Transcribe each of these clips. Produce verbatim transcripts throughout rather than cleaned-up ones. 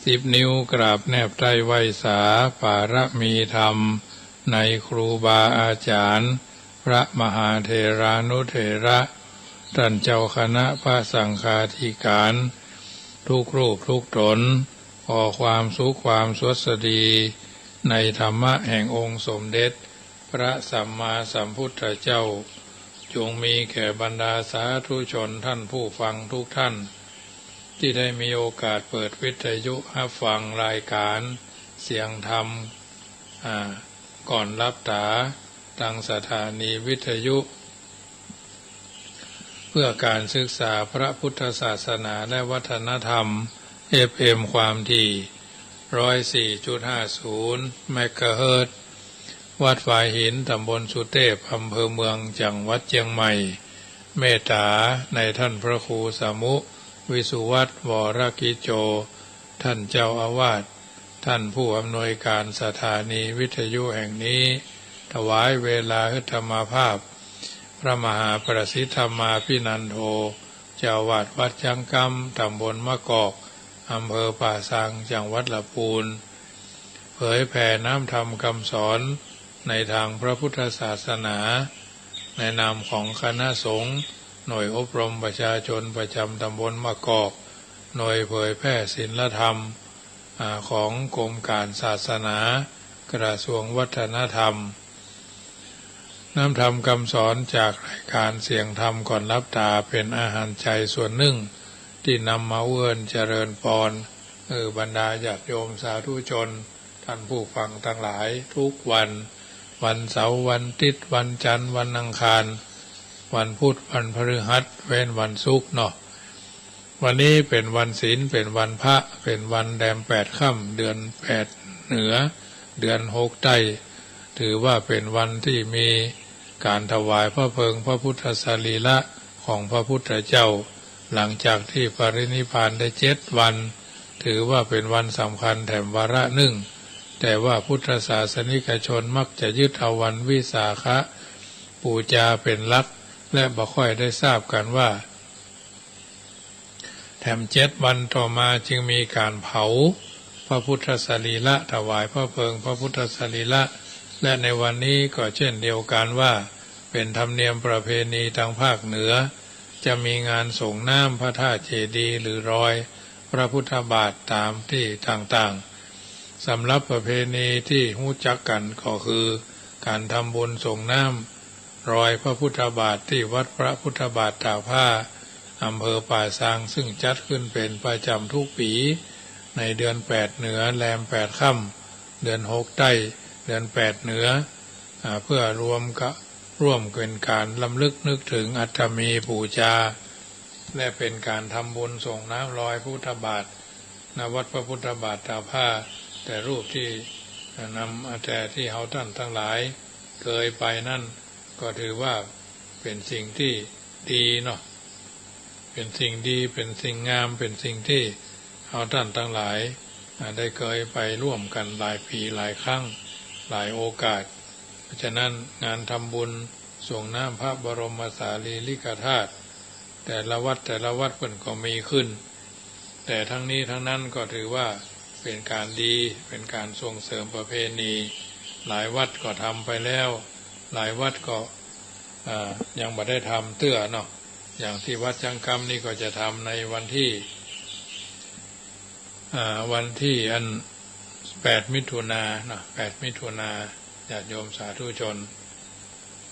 สิบนิ้วกราบแนบใต้ไหว้สา ปารมีธรรมในครูบาอาจ๋ารย์ พระมหาเถรานุเถระ ต้านเจ้าคณะพระสังฆาธิการ ทุกรูปทุกต๋น ขอความสุขความสวัสดี ในธรรมะแห่งองค์สมเด็จ พระสัมมาสัมพุทธเจ้า จงมีแก่บรรดาสาธุชนท่านผู้ฟังทุกท่าน ตี้ได้มีโอกาสเปิดวิทยุฮับฟังรายการเสียงธรรม อ่า ก่อนหลับต๋า ตางสถานีวิทยุ เพื่อการศึกษาพระพุทธศาสนาและวัฒนธรรม เอฟเอ็ม ความถี่ ร้อยสี่จุดห้าศูนย์ เมกะเฮิรตซ์ วัดฝายหิน ต๋ำบลสุเตพ อำเภอเมือง จังหวัดเจียงใหม่ เมตต๋านายท่านพระครูสมุ วิสุวัฒน์ วรกิจโจ ท่านเจ้าอาวาส ท่านผู้อำนวยการสถานีวิทยุแห่งนี้ ถวายเวลาหื้อธรรมาภาพ พระมหาประสิทธธรรมาภินันโท เจ้าอาวาสวัดจ๊างกำ ต๋ำบลมะกอก อำเภอป่าซาง จังหวัดละปูน เผยแผ่น้ำธรรมกำสอนในตางพระพุทธศาสนา ในนามของคณะสงฆ์ หน่วยอบรมประชาชนประจ๋ำต๋ำบลมะกอก หน่วยเผยแผ่ศีลธรรม อ่า ของกรมก๋านศาสนา กระทรวงวัฒนธรรม น้ำธรรมกำสอนจากรายการเสียงธรรมก่อนหลับต๋า เป๋นอาหารใจ๋ส่วนนึ่ง ตี้นำมาอวยเจริญปอน เออ บรรดาญาติโยมสาธุชน ท่านผู้ฟังตังหลาย ทุกวัน วันเสาร์ วันอาทิตย์ วันจันทร์ วันอังคาร วันพุธ วันพฤหัส เว้นวันศุกร์เนาะ วันนี้เป๋นวันศีล เป๋นวันพระ เป๋นวันแรมแปดค่ำ เดือนแปดเหนือ เดือนหกใต้ ถือว่าเป๋นวันตี้มีก๋านถวายพระเพลิงพระพุทธสรีระของพระพุทธเจ้า หลังจากตี้ปรินิพพานได้เจ็ดวัน ถือว่าเป๋นวันสำคัญแถมวาระนึ่ง แต่ว่าพุทธศาสนิกชนมักจะยึดเอาวันวิสาขบูชาเป๋นหลัก และบ่ค่อยได้ทราบกั๋นว่า แถมเจ็ดวันต่อมาจึงมีก๋านเผาพระพุทธสรีระ ถวายพระเพลิงพระพุทธสรีระ และในวันนี้ก็เช่นเดียวกั๋นว่า เป๋นธรรมเนียมประเพณีตางภาคเหนือ จะมีงานส่งน้ำพระธาตุเจดีย์หรือรอยพระพุทธบาทต๋ามตี้ต่างๆ สำหรับประเพณีตี้ฮู้จักกั๋นก็คือ ก๋านทำบุญส่งน้ำรอยพระพุทธบาทตี้วัดพระพุทธบาทตากผ้า อำเภอป่าซาง ซึ่งจัดขึ้นเป๋นประจ๋ำทุกปี๋ ในเดือนแปดเหนือ แรมแปดค่ำ เดือนหกใต้ เดือนแปดเหนือ อ่า เพื่อรวมกะ ร่วมเป๋นก๋านรำลึกนึกเถิงอัฐมีบูชา และเป๋นก๋านทำบุญส่งน้ำรอยพุทธบาท ณ วัดพระพุทธบาทตากผ้า แต่รูปตี้ อ่า นำ อ่า แต่ตี้เฮาต้านตังหลายเกยไปนั้น ก็ถือว่าเป๋นสิ่งตี้ดีเนาะ เป๋นสิ่งดี เป๋นสิ่งงาม เป๋นสิ่งตี้เฮาต้านตังหลาย อ่า ได้เกยไปร่วมกั๋นหลายปี๋หลายครั้ง หลายโอกาส เพราะฉะนั้นงานทำบุญส่งน้ำพระบรมสารีริกธาตุ แต่ละวัดแต่ละวัดเปิ้นก็มีขึ้น แต่ทั้งนี้ทั้งนั้นก็ถือว่าเป๋นก๋านดี เป๋นก๋านส่งเสริมประเพณี หลายวัดก็ทำไปแล้ว หลายวัดก็ อ่า ยังบ่ได้ทำเตื้อเนาะ อย่างตี้วัดจ๊างกำนี่ก็จะทำในวันตี้ อ่า วันตี้อันแปดมิถุนาเนาะ แปดมิถุนา ญาติโยมสาธุชน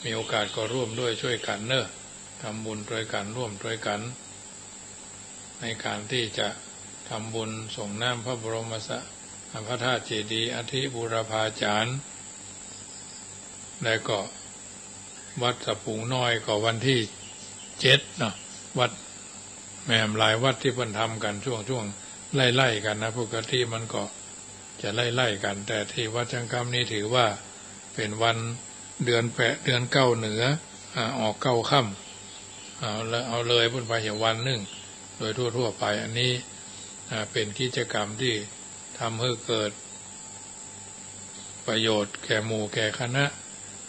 มีโอกาสก็ร่วมด้วยช่วยกั๋นเนาะ ทำบุญตวยกั๋น ร่วมตวยกั๋น ในก๋านตี้จะทำบุญส่งน้ำพระบรมสา พระธาตุเจดีย์อธิบูรพาจารย์ และก็วัดสะปุงน้อยก็วันตี้เจ็ดเนาะ วัดแหมหลายวัดตี้เปิ้นทำกั๋นช่วงๆ ไล่ๆ กั๋นนะ ปกติมันก็จะไล่ๆ กั๋น แต่ตี้วัดจ๊างกำนี่ถือว่าเป๋นวันเดือนแปด เดือนเก้าเหนือ อ่า ออกเก้าค่ำ เอาละ เอาเลยปู้นไปเหียวันนึ่ง โดยทั่วๆ ไป อันนี้ อ่า เป๋นกิจกรรมตี้ทำหื้อเกิดประโยชน์แก่หมู่แก่คณะ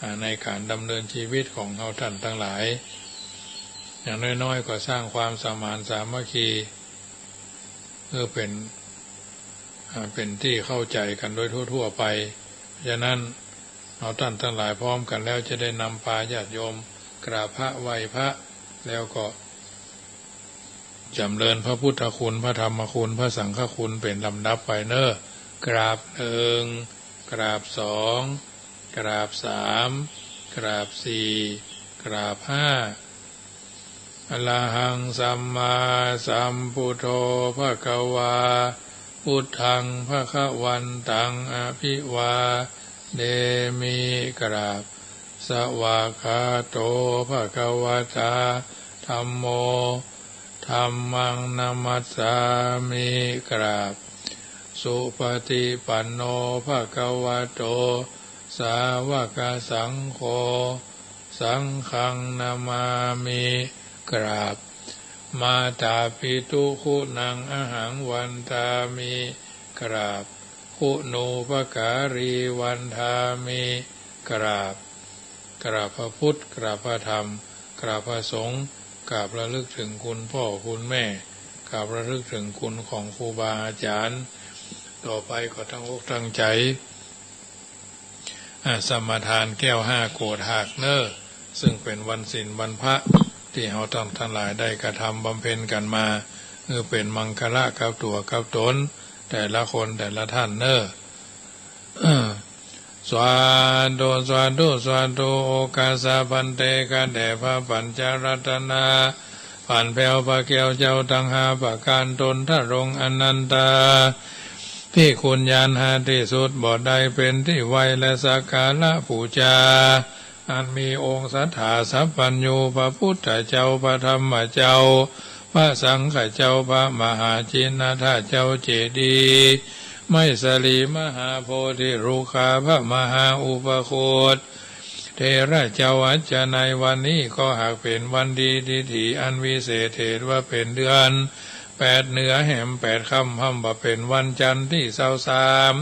อ่า ในก๋านดำเนินจีวิตของเฮาต้านตังหลาย อย่างน้อยๆ ก็สร้างความสมานสามัคคี เพื่อเป๋น อ่า เป๋นตี้เข้าใจ๋กั๋นโดยทั่วๆ ไป ฉะนั้น เฮาต้านตังหลายพร้อมกั๋นแล้วจะได้นำปาญาติโยมกราบพระไหว้พระ แล้วก็ จ๋ำเริญพระพุทธคุณ พระธรรมคุณ พระสังฆคุณเป๋นลำดับไปเน่อ กราบหนึ่ง กราบสอง กราบสาม กราบสี่ กราบห้า Arahaṃ sammāsambuddho bhagavā, buddhaṃ bhagavantaṃ abhivādemi. กราบ Svākkhāto bhagavatā dhammo, dhammaṃ namassāmi. กราบ Supaṭipanno bhagavato sāvakasaṅgho, saṅghaṃ namāmi. กราบ Mātāpituguṇaṃ ahaṃ vandāmi. กราบ Guṇūpakārī vandāmi. กราบ กราบพระพุทธ กราบพระธรรม กราบพระสงฆ์ กราบระลึกถึงคุณพ่อคุณแม่ กราบระลึกถึงคุณของครูบาอาจ๋ารย์ ต่อไปก็ตั้งอกตั้งใจ๋ อ่า สมาทานแก้วห้าโกษหากเน่อ ซึ่งเป๋นวันศีลวันพระ ตี้เฮาต้านตังหลายได้กระทำบำเพ็ญกั๋นมา หื้อเป๋นมังคละกับตั๋วกับต๋น แต่ละคนแต่ละต้านเน่อ Svādhu, svādhu, svādhu, okāsa bhante, ข้าแต่พระปัญจรัตนะ ผันแผ้วพระแก้วเจ้าตังห้าประก๋าน ต๋นทรงอนันตา ที่คุณญาณหาตี้สุดบ่ได้ เป๋นตี้ไหว้และสักการะปู๋จา อันมีองค์สัตถาสัพพัญญู พระพุทธเจ้า พระธรรมเจ้า พระสังฆเจ้า พระมหาจินดาเจ้าเจดีย์ ไม้สาลีมหาโพธิรุกขา พระมหาอุปคุตเถระเจ้า อัจฉะนัยวันนี้ก็หากเป๋นวันดีดีถีอันวิเศษ เหตุว่าเป๋นเดือนแปดเหนือแหมแปดค่ำ พร่ำว่าเป๋นวันจันทร์ตี้ซาวสาม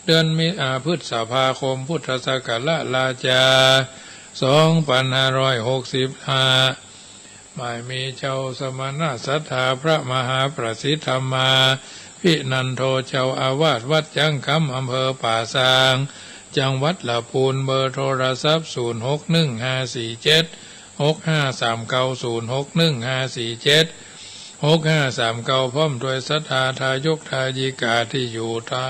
เดือนมิ อ่า พฤษภาคม พุทธศักราชราชา สองปันห้าร้อยหกสิบห้า หมายมีเจ้าสมณะศรัทธาพระมหาประสิทธมาพินันโทเจ้าอาวาสวัดจังกำ อำเภอป่าซาง จังหวัดละปูน เบอร์โทรศัพท์ ศูนย์หกหนึ่งห้าสี่เจ็ดหกห้าสามเก้า ศูนย์หกหนึ่งห้าสี่เจ็ดหกห้าสามเก้า พร้อมด้วยศรัทธาทายกทายิกาตี้อยู่ตะ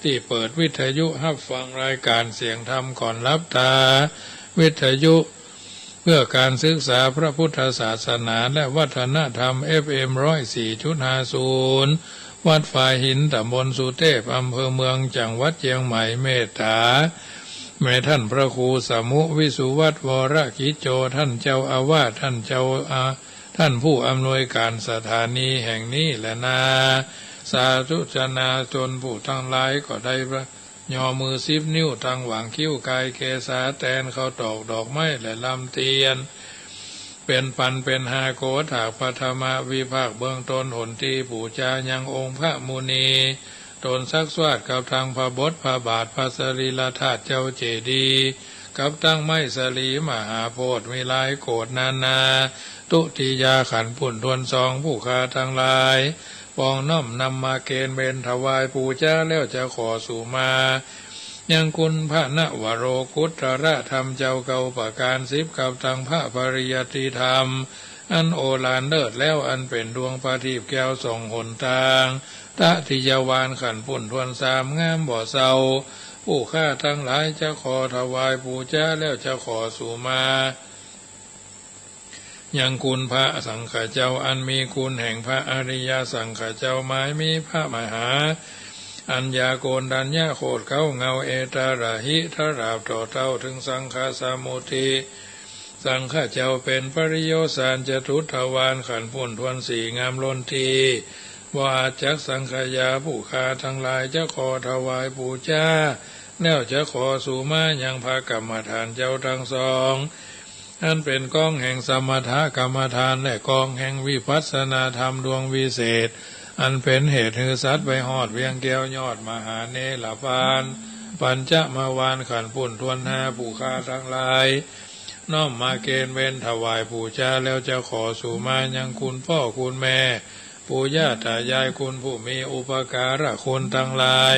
ตี้เปิดวิทยุฮับฟังรายก๋านเสียงธรรมก่อนหลับตา วิทยุเพื่อก๋านศึกษาพระพุทธศาสนาและวัฒนธรรม เอฟเอ็ม ร้อยสี่จุดห้าศูนย์ วัดฝายหิน ตำบลสุเตพ อำเภอเมือง จังหวัดเจียงใหม่ เมตต๋าแม่ต้านพระครูสมุ วิสุวัฒน์ วรกิจโจ ต้านเจ้าอาวาส ต้านเจ้าอา ต้านผู้อำนวยก๋านสถานีแห่งนี้แลนา สาธุชนชนผู้ตังหลายก็ได้ย่อมือสิบนิ้ว ตั้งหว่างคิ้ว ก๋ายเกศาแตน เข้าตอกดอกไม้และลำเตียน เป๋นปันเป๋นห้าโกษหาก ปฐมวิภาคเบื้องต้น หนตี้ปู๋จายังองค์พระมุนี ต๋นซักซาดกับตังพระบทพระบาท พระสรีระธาตุเจ้าเจดีย์ กับตังไม้สาลีมหาโพธิ์ มีหลายโกษนานา ตุติยาขันธ์ปุ้นถ้วนสอง ผู้ข้าตังหลาย ปองน้อมนำมาเกณฑ์เวรถวายปู๋จา แล้วจะขอสุมา ยังคุณพระนวโรกุตระธรรมเจ้าเก้าประก๋าน สิบกับตังพระปริยัติธรรม อันโอฬารเลิศแล้ว อันเป๋นดวงประทีปแก้วส่องหนตาง ตติยวาลขันธ์ปุ้นถ้วนสาม งามบ่เศร้า ผู้ข้าตังหลายจะขอถวายปู๋จา แล้วจะขอสุมา ยังคุณพระสังฆเจ้า อันมีคุณแห่งพระอริยสังฆเจ้า หมายมีพระมหา อัญญาโกณฑัญญะโคตเก้า เงาเอตาระหิ ตราบต่อเต้าเถิงสังฆสมุติ สังฆเจ้าเป๋นปริโยสารจตุทวาลขันธ์ปุ้นถ้วนสี่ งามล้นตี้ บ่อาจจักสังขยา ผู้ข้าตังหลายจะขอถวายปู๋จา แล้วจะขอสุมายังพระกรรมฐานเจ้าตังสอง อันเป๋นกองแห่งสมถกรรมฐาน และกองแห่งวิปัสสนาธรรมดวงวิเศษ อันเป๋นเหตุหื้อสัตว์ไปฮอดเวียงแก้วยอดมหาเนรปาน ปัญจมวาลขันธ์ปุ้นถ้วนห้า ผู้ข้าตังหลาย น้อมมาเกณฑ์เวรถวายปู๋จา แล้วจะขอสุมายังคุณพ่อคุณแม่ ปู่ย่าตายาย คุณผู้มีอุปการะคุณตังหลาย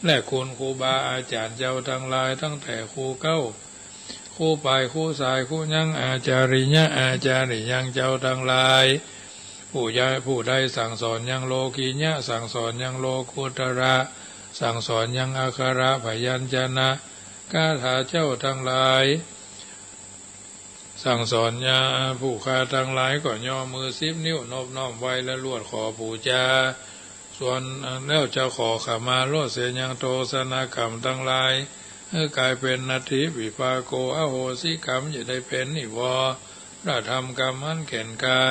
และคุณครูบาอาจ๋ารย์เจ้าตังหลาย ตั้งแต่ครูเก๊า ครูป่าย ครูสาย ครูยัง อาจาริยะ อาจาริยัง เจ้าตังหลาย ผู้ใด ผู้ใดสั่งสอนยังโลกิยะ สั่งสอนยังโลกุตระ สั่งสอนยังอักขระพยัญชนะคาถาเจ้าตังหลาย สั่งสอนยังผู้ข้าตังหลาย ก็ย่อมือสิบนิ้วนบน้อมไหว้และลวดขอปู๋จา ส่วนแล้วจะขอขมาโทษเสียยังโทษนากรรมตังหลาย หื้อกลายเป๋นนัตถิวิปาโก อโหสิกรรม อย่าได้เป๋นนิวรณธรรมกรรมอันแก่นกล้า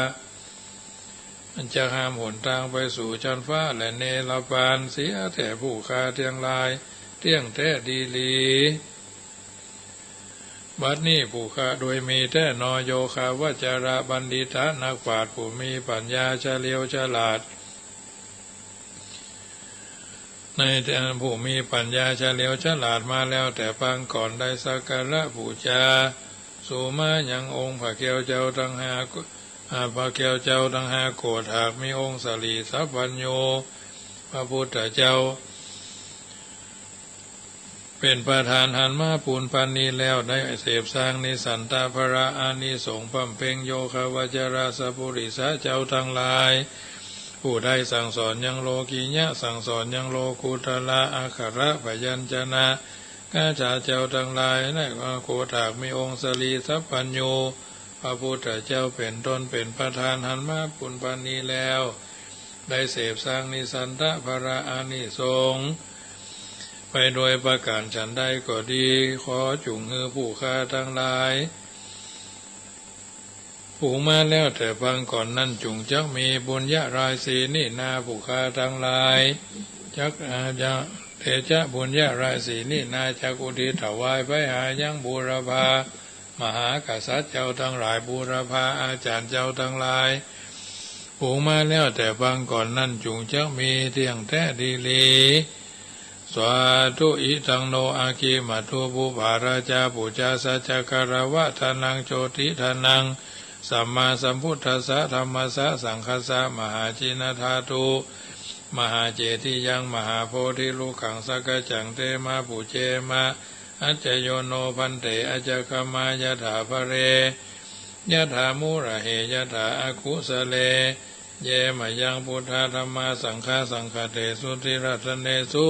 อันจะห้ามหนตางไปสู่ชั้นฟ้าและเนรปานเสียแก่ผู้ข้าตังหลาย เตี้ยงแต๊ดีหลี บัดนี้ผู้ข้าโดยมีแต๊นอ โยคะวัจจระบัณฑิตะ นักปราชญ์ผู้มีปัญญาเฉลียวฉลาด ในผู้มีปัญญาเฉลียวฉลาดมาแล้วแต่ปางก่อน ได้สักการะปู๋จาสูงมายังองค์พระแก้วเจ้าตังห้า อ่า พระแก้วเจ้าตังห้าโกฏ หากมีองค์สรีสัพพัญญู พระพุทธเจ้า เป๋นประธานหันมาปูนปันนี้แล้ว ได้เสพสร้างนิสันตะพระอานิสงส์บำเพ็ง โยคะวัจจระสัพพุริสะเจ้าตังหลาย ผู้ใดสั่งสอนยังโลกิยะ สั่งสอนยังโลกุตระอักขระพยัญชนะคาถาเจ้าตังหลาย ในโกฏ หากมีองค์สรีสัพพัญญู พระพุทธเจ้าเป๋นต้น เป๋นประธานหันมาปูนปันนี้แล้ว ได้เสพสร้างนิสันตะพระอานิสงส์ไปโดยประก๋านฉันใดก็ดี ขอจุ่งหื้อผู้ข้าตังหลาย ผูงมาแล้วแต่ปางก่อนนั้น จุ่งจักมีบุญญารายสี่นี้นา ผู้ข้าตังหลาย จัก อ่า จะ เตจะบุญญารายสี่นี้นา จักอุทิศถวายไปหายังบูรพา มหากษัตริย์เจ้าตังหลาย บูรพาอาจ๋ารย์เจ้าตังหลาย ผูงมาแล้วแต่ปางก่อนนั้น จุ่งจักมีเตี้ยงแต๊ดีหลี สาธุ อิทังโน อัคคีมะทูปูปาราจาปูจาสัจจคารวะทานังโจติทานัง สัมมาสัมพุทธัสสะ ธัมมัสสะ สังฆัสสะ มหาจินธาตุ มหาเจติยัง มหาโพธิลุกขัง สักกัจจัง เตมะ ปูเจมะ อัจจโยโน ภันเต อัจจคมายะถา ภะเร ยะถา มูระเห ยะถา อกุสะเล เยมะยัง พุทธา ธัมมา สังฆา สังฆะเตสุ ติรัตเนสุ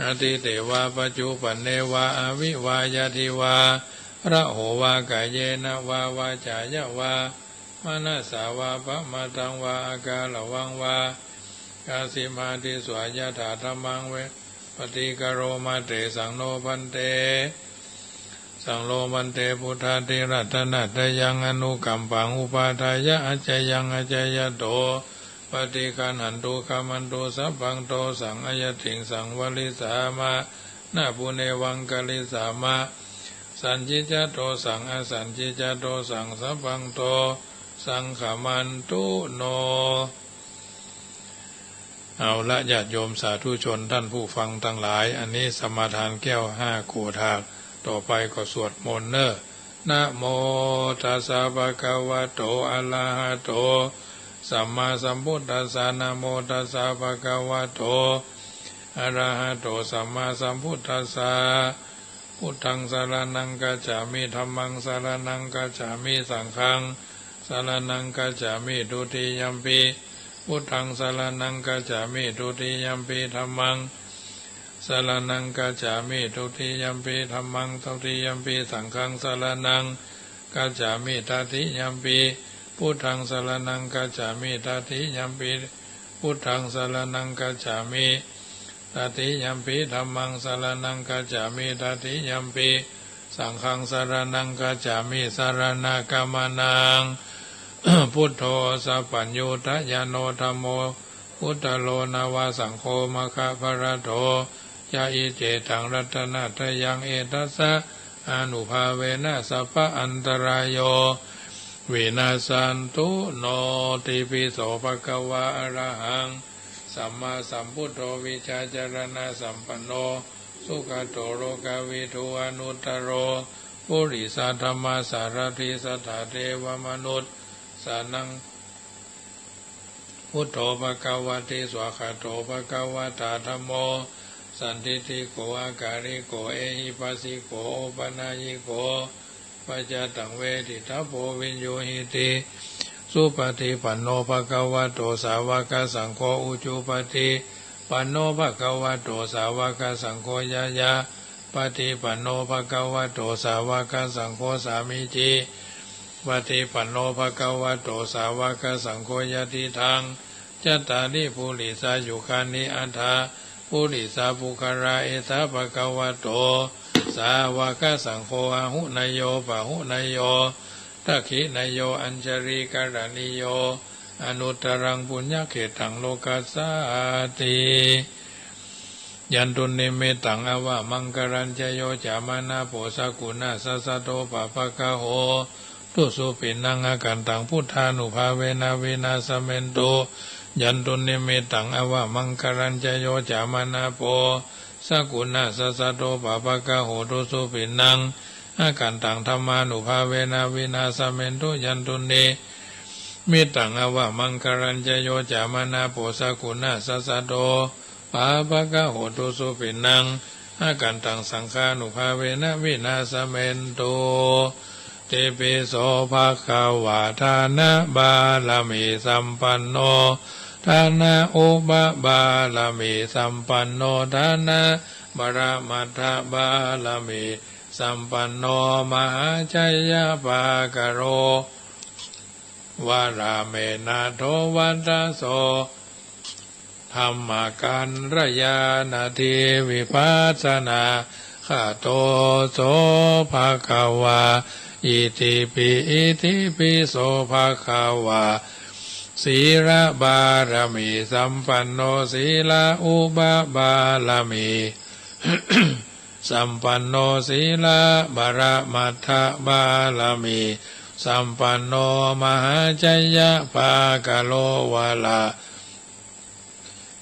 อทิเตวา ปัจจุปันเนวา อวิวา ยะทิวา ระโหวา กาเยนะวา วาจายะวา มะนะสสา วา ปะมะทังวา อากาละวังวา กาสิมา ติสสา ยะถา ธัมมัง เว ปะติกะโรมะเต สังโน ภันเต สังโน ภันเต พุทธา ติรัตนะตะยัง อนุกัมปัง อุปาทายะ อัจจยัง อัจจยะโต ปะติกะหันตุ ขะมันตุ สัพพัง โตสัง อะยะถิง สังวะริสสามะ นะปุเนวัง กะริสสามะ สันยิจจะ โตสัง อสันยิจจะ โตสัง สัพพัง โตสัง ขะมันตุ โน เอาละ ญาติโยมสาธุชน ท่านผู้ฟังตังหลาย อันนี้สมาทานแก้วห้าโกฏาก ต่อไปก็สวดมนต์เน่อ นะโมตัสสะ ภะคะวะโต อะระหะโต สัมมาสัมพุทธัสสะ นะโมตัสสะ ภะคะวะโต อะระหะโต สัมมาสัมพุทธัสสะ พุทธัง สะระณัง กัจฉามิ ธัมมัง สะระณัง กัจฉามิ สังฆัง สะระณัง กัจฉามิ ทุติยัมปิ พุทธัง สะระณัง กัจฉามิ ทุติยัมปิ ธัมมัง สะระณัง กัจฉามิ ทุติยัมปิ ธัมมัง ทุติยัมปิ สังฆัง สะระณัง กัจฉามิ ตติยัมปิ พุทธัง สะระณัง กัจฉามิ ตติยัมปิ พุทธัง สะระณัง กัจฉามิ ตติยัมปิ ธัมมัง สะระณัง กัจฉามิ ตติยัมปิ สังฆัง สะระณัง กัจฉามิ สะระณะกะมะนัง พุทโธ สัพพัญญูตะยาโน ธัมโม อุตตะโร นะวะ สังโฆ มัคคะพะละโต จะ อิ เจตัง รัตนะตะยัง เอตัสสะ อานุภาเวนะ สัพพะอันตะราโย วินัสสันตุ โนติปิโส ภะคะวา อะระหัง สัมมาสัมพุทโธ วิชชาจะระณะสัมปันโน สุขะโต โลกะวิทู อนุตตะโร ปุริสะธัมมะสารถิ สัตถะเทวะมนุสสานัง Buddho bhagavāti. Svākkhāto bhagavatā dhammo sandiṭṭhiko akāliko ehipassiko opanayiko paccattaṃ veditabbo viññūhīti. Supaṭipanno bhagavato sāvakasaṅgho, ujupaṭipanno bhagavato sāvakasaṅgho, ñāyapaṭipanno bhagavato sāvakasaṅgho, sāmīcipaṭipanno bhagavato sāvakasaṅgho, yadidaṃ cattāri purisayugāni aṭṭha purisapuggalā, esa bhagavato sāvakasaṅgho, āhuneyyo pāhuneyyo dakkhiṇeyyo añjalikaraṇīyo anuttaraṃ puññakkhettaṃ lokassāti. Yandunnimittaṃ avamaṅgalañca yo cāmanāpo sakuṇassa saddo pāpaggaho dussupinaṃ akantaṃ buddhānubhāvena vināsamentu. Yandunnimittaṃ avamaṅgalañca yo cāmanāpo sakuṇassa saddo pāpaggaho dussupinaṃ akantaṃ dhammānubhāvena vināsamentu. Yandunnimittaṃ avamaṅgalañca yo cāmanāpo sakuṇassa saddo pāpaggaho dussupinaṃ akantaṃ saṅghānubhāvena vināsamentu. Itipi so bhagavā dānaparamitsampanno dānaupaparamitsampanno dānaparamatthaparamitsampanno mahācayyapakkaro vārāme nātho vata so dhammakāyānādhi vipassanagatto so bhagavā. Itipi, itipi so bhagavā sīlaparamitsampanno sīlaupaparamitsampanno sīlaparamatthaparamitsampanno mahācayyapakkaro vārā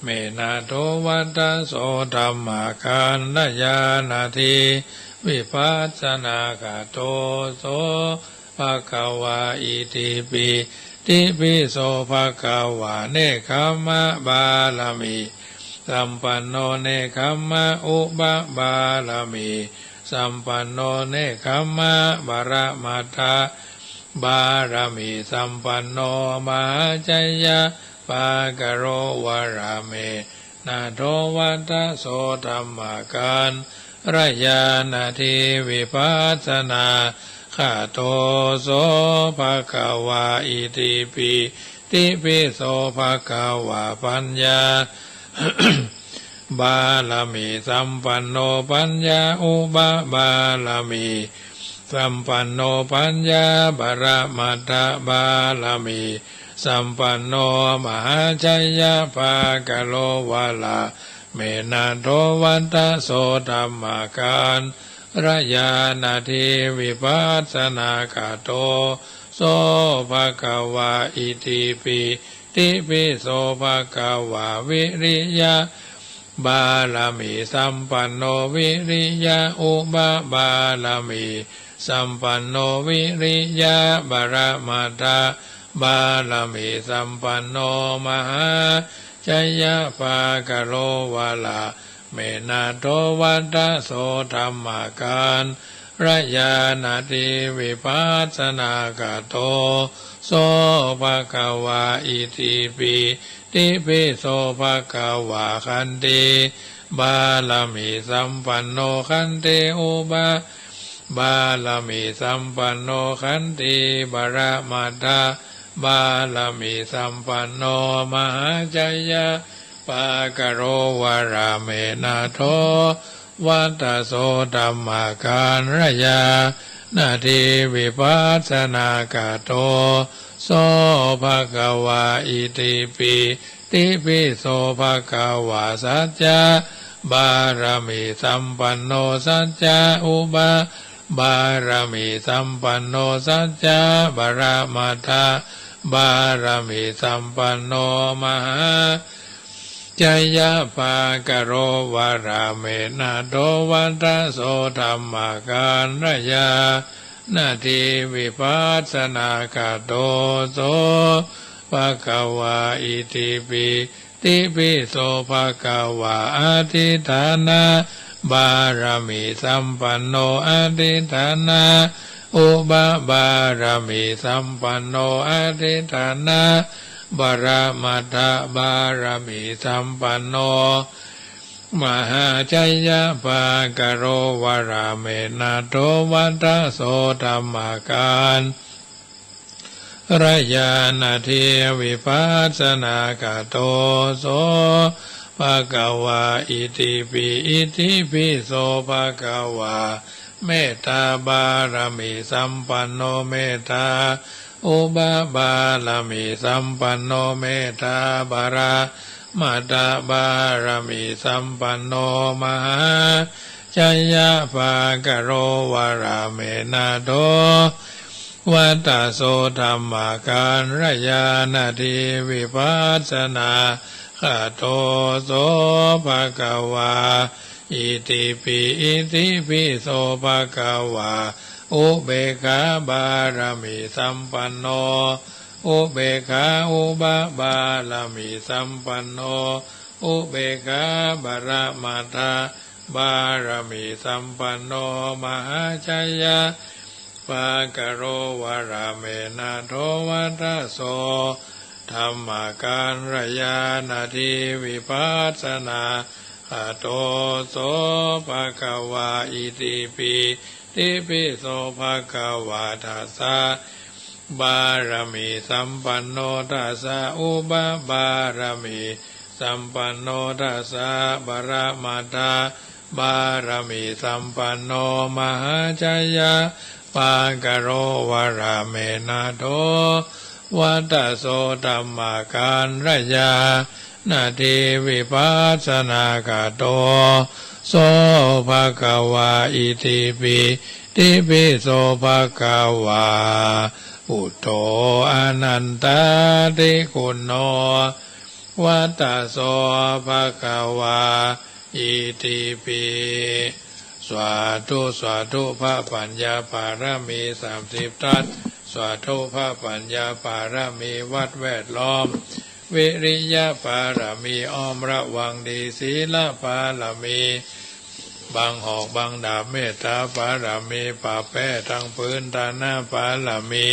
me nātho vata so dhammakāyānādhi vipassanagatto so bhagavā. Itipi, itipi so bhagavā nekkhammaparamitsampanno nekkhammaupaparamitsampanno nekkhammaparamatthaparamitsampanno mahācayya pakkaro vārāme nātho vata so dhammakāyānādhi vipassanagatto so bhagavā. Itipi, itipi so bhagavā paññāparamitsampanno paññāupaparamitsampanno paññāparamatthaparamitsampanno mahācayyapakkaro vārāme nātho vata so dhammakāyānādhi vipassanagatto so bhagavā. Itipi, itipi so bhagavā viriya paramitsampanno viriyaupaparamitsampanno viriyaparamatthaparamitsampanno mahācayyapakkaro vārāme nātho vata so dhammakāyānādhi vipassanagatto so bhagavā. Itipi, itipi so bhagavā khanti paramitsampanno khantiupaparamitsampanno khantiparamatthaparamitsampanno mahācayyapakkaro vārāme nātho vata so dhammakāyānādhi vipassanagatto so bhagavā. Itipi, itipi so bhagavā saccaparamitsampanno saccaupaparamitsampanno saccaparamatthaparamitsampanno mahā cayyapakkaro vārāme nātho vata so dhammakāyānādhi vipassanagatto so ภะคะวา อิติปิ ติปิโส ภะคะวา อธิฏฐานะบารมีสัมปันโน อธิฏฐานะอุปบารมีสัมปันโน อธิฏฐานะปรมัตถบารมีสัมปันโน มหาชัยปะกะโร วรเมธาโถ วัตโส ธัมมาการ รญาณาทิ วิปัสสนากะโต โส ภะคะวา อิติปิ อิติปิโส ภะคะวา เมตตาบารมีสัมปันโน เมตตาอุปบารมีสัมปันโน เมตตาปรมัตถบารมีสัมปันโน มหาชัยปะกะโร วรเมธาโถ วัตโส ธัมมาการ รญาณาทิ วิปัสสนากะโต โส ภะคะวา อิติปิ อิติปิโส ภะคะวา อุเปกขาบารมีสัมปันโน อุเปกขาอุปบารมีสัมปันโน อุเปกขาปรมัตถบารมีสัมปันโน มหาชัยปะกะโร วรเมธาโถ วัตโส ธัมมาการ รญาณาทิ วิปัสสนากะโต โส ภะคะวา อิติปิ ติปิโส ภะคะวา ทัสสะ บารมีสัมปันโน ทัสสะ อุปบารมีสัมปันโน ทัสสะ ปรมัตถบารมีสัมปันโน มหาชัยปะกะโร วรเมธาโถ วัตโส ธัมมาการ รญาณาทิ วิปัสสนากะโต โส ภะคะวา อิติปิ ติปิโส ภะคะวา พุทโธ อนันตาธิคุณโณ วัตโส ภะคะวา อิติปิ สาธุ สาธุ พระปัญญาบารมีสามสิบทัศน์ สาธุ พระปัญญาบารมีวัดแวดล้อม วิริยะบารมีอ้อมระวังดี ศีลบารมี บังหอกบังดาบ เมตตาบารมี ปราบแป้ตังปืน ทานะบารมี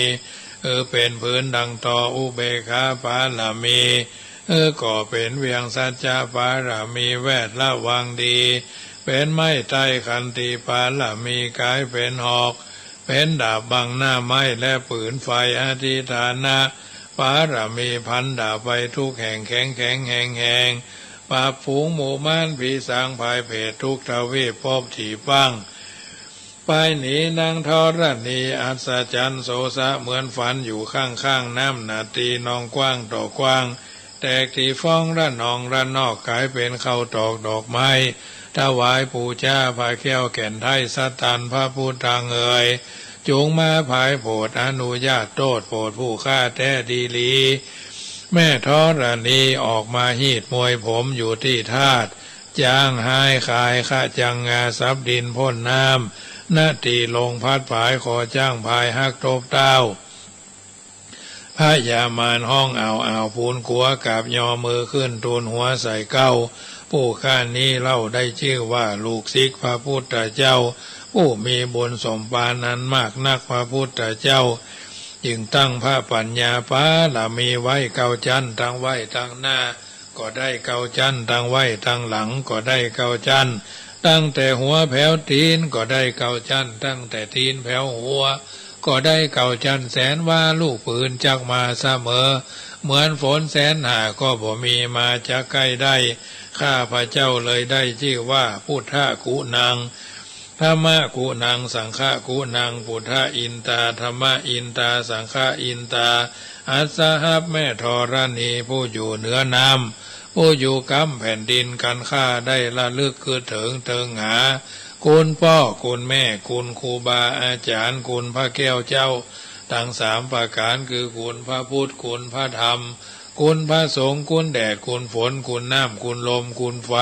เออ เป๋นปืนดังตอ อุเปกขาบารมี เออ ก่อเป๋นเวียง สัจจะบารมี แวดระวังดี เป๋นไม้ไต้ ขันติบารมี ก๋ายเป๋นหอก เป๋นดาบบังหน้าไม้และปืนไฟ อธิฏฐานะบารมี พันดาบไปทุกแห่ง แข็งแข็งแฮงแฮง ปราบฝูงหมู่มารผีสาง พายเผตรทุกทวีป ภพตี้บั้ง ไปหนี นังธรณีอัศจรรย์ โสสะเหมือนฝัน อยู่ข้างๆ น้ำนาตี นองกว้างต่อกว้าง แตกตี้ฟ้องระนองระนอก ก๋ายเป๋นข้าวตอกดอกไม้ ถวายปู๋จา พระแก้วแก่นไท้ สตันพระพุทธังเอ๋ย จุงมาผายโผด อนุญาตโต้ษโผด ผู้ข้าแต๊ดีหลี แม่ธรณีออกมาฮีดมวยผม อยู่ตี้ธาตุ จ้างฮ้ายขาย ขะจังงาสับดิน พ่นน้ำนาตี ลมพัดผาย คอจ้างพาย หักตบเต๊า พญามารฮ้องอ้าวอ้าว ปูนกั๋วกราบยอ มือขึ้นตูนหัวใส่เก๊า ผู้ข้านี้เล่าได้จื้อว่า ลูกศิษย์พระพุทธเจ้า ผู้มีบุญสมปานอันมากนัก พระพุทธเจ้า จึงตั้งพระปัญญาบารมีไว้เก้าจั้น ตั้งไว้ตังหน้า ก็ได้เก้าจั้น ตั้งไว้ตังหลัง ก็ได้เก้าจั้น ตั้งแต่หัวแผวตี๋น ก็ได้เก้าจั้น ตั้งแต่ตี๋นแผวหัว ก็ได้เก้าจั้น แสนวาลูกปืนจักมาเสมอ เหมือนฝนแสนหาก็บ่มีมาจักใก้ได้ ข้าพเจ้าเลยได้จื้อว่า พุทธกุณัง ธัมมกุณัง สังฆกุณัง พุทธะอินตา ธัมมะอินตา สังฆะอินตา อัสสหับ แม่ธรณีผู้อยู่เหนือน้ำ ผู้อยู่ก๊ำแผ่นดิน กันข้าได้ระลึกกึ๊ดเถิงเถิงหา คุณป้อคุณแม่ คุณครูบาอาจ๋ารย์ คุณพระแก้วเจ้า ตังสามประก๋าน คือคุณพระพุทธ คุณพระธรรม คุณพระสงฆ์ คุณแดด คุณฝน คุณน้ำ คุณลม คุณไฟ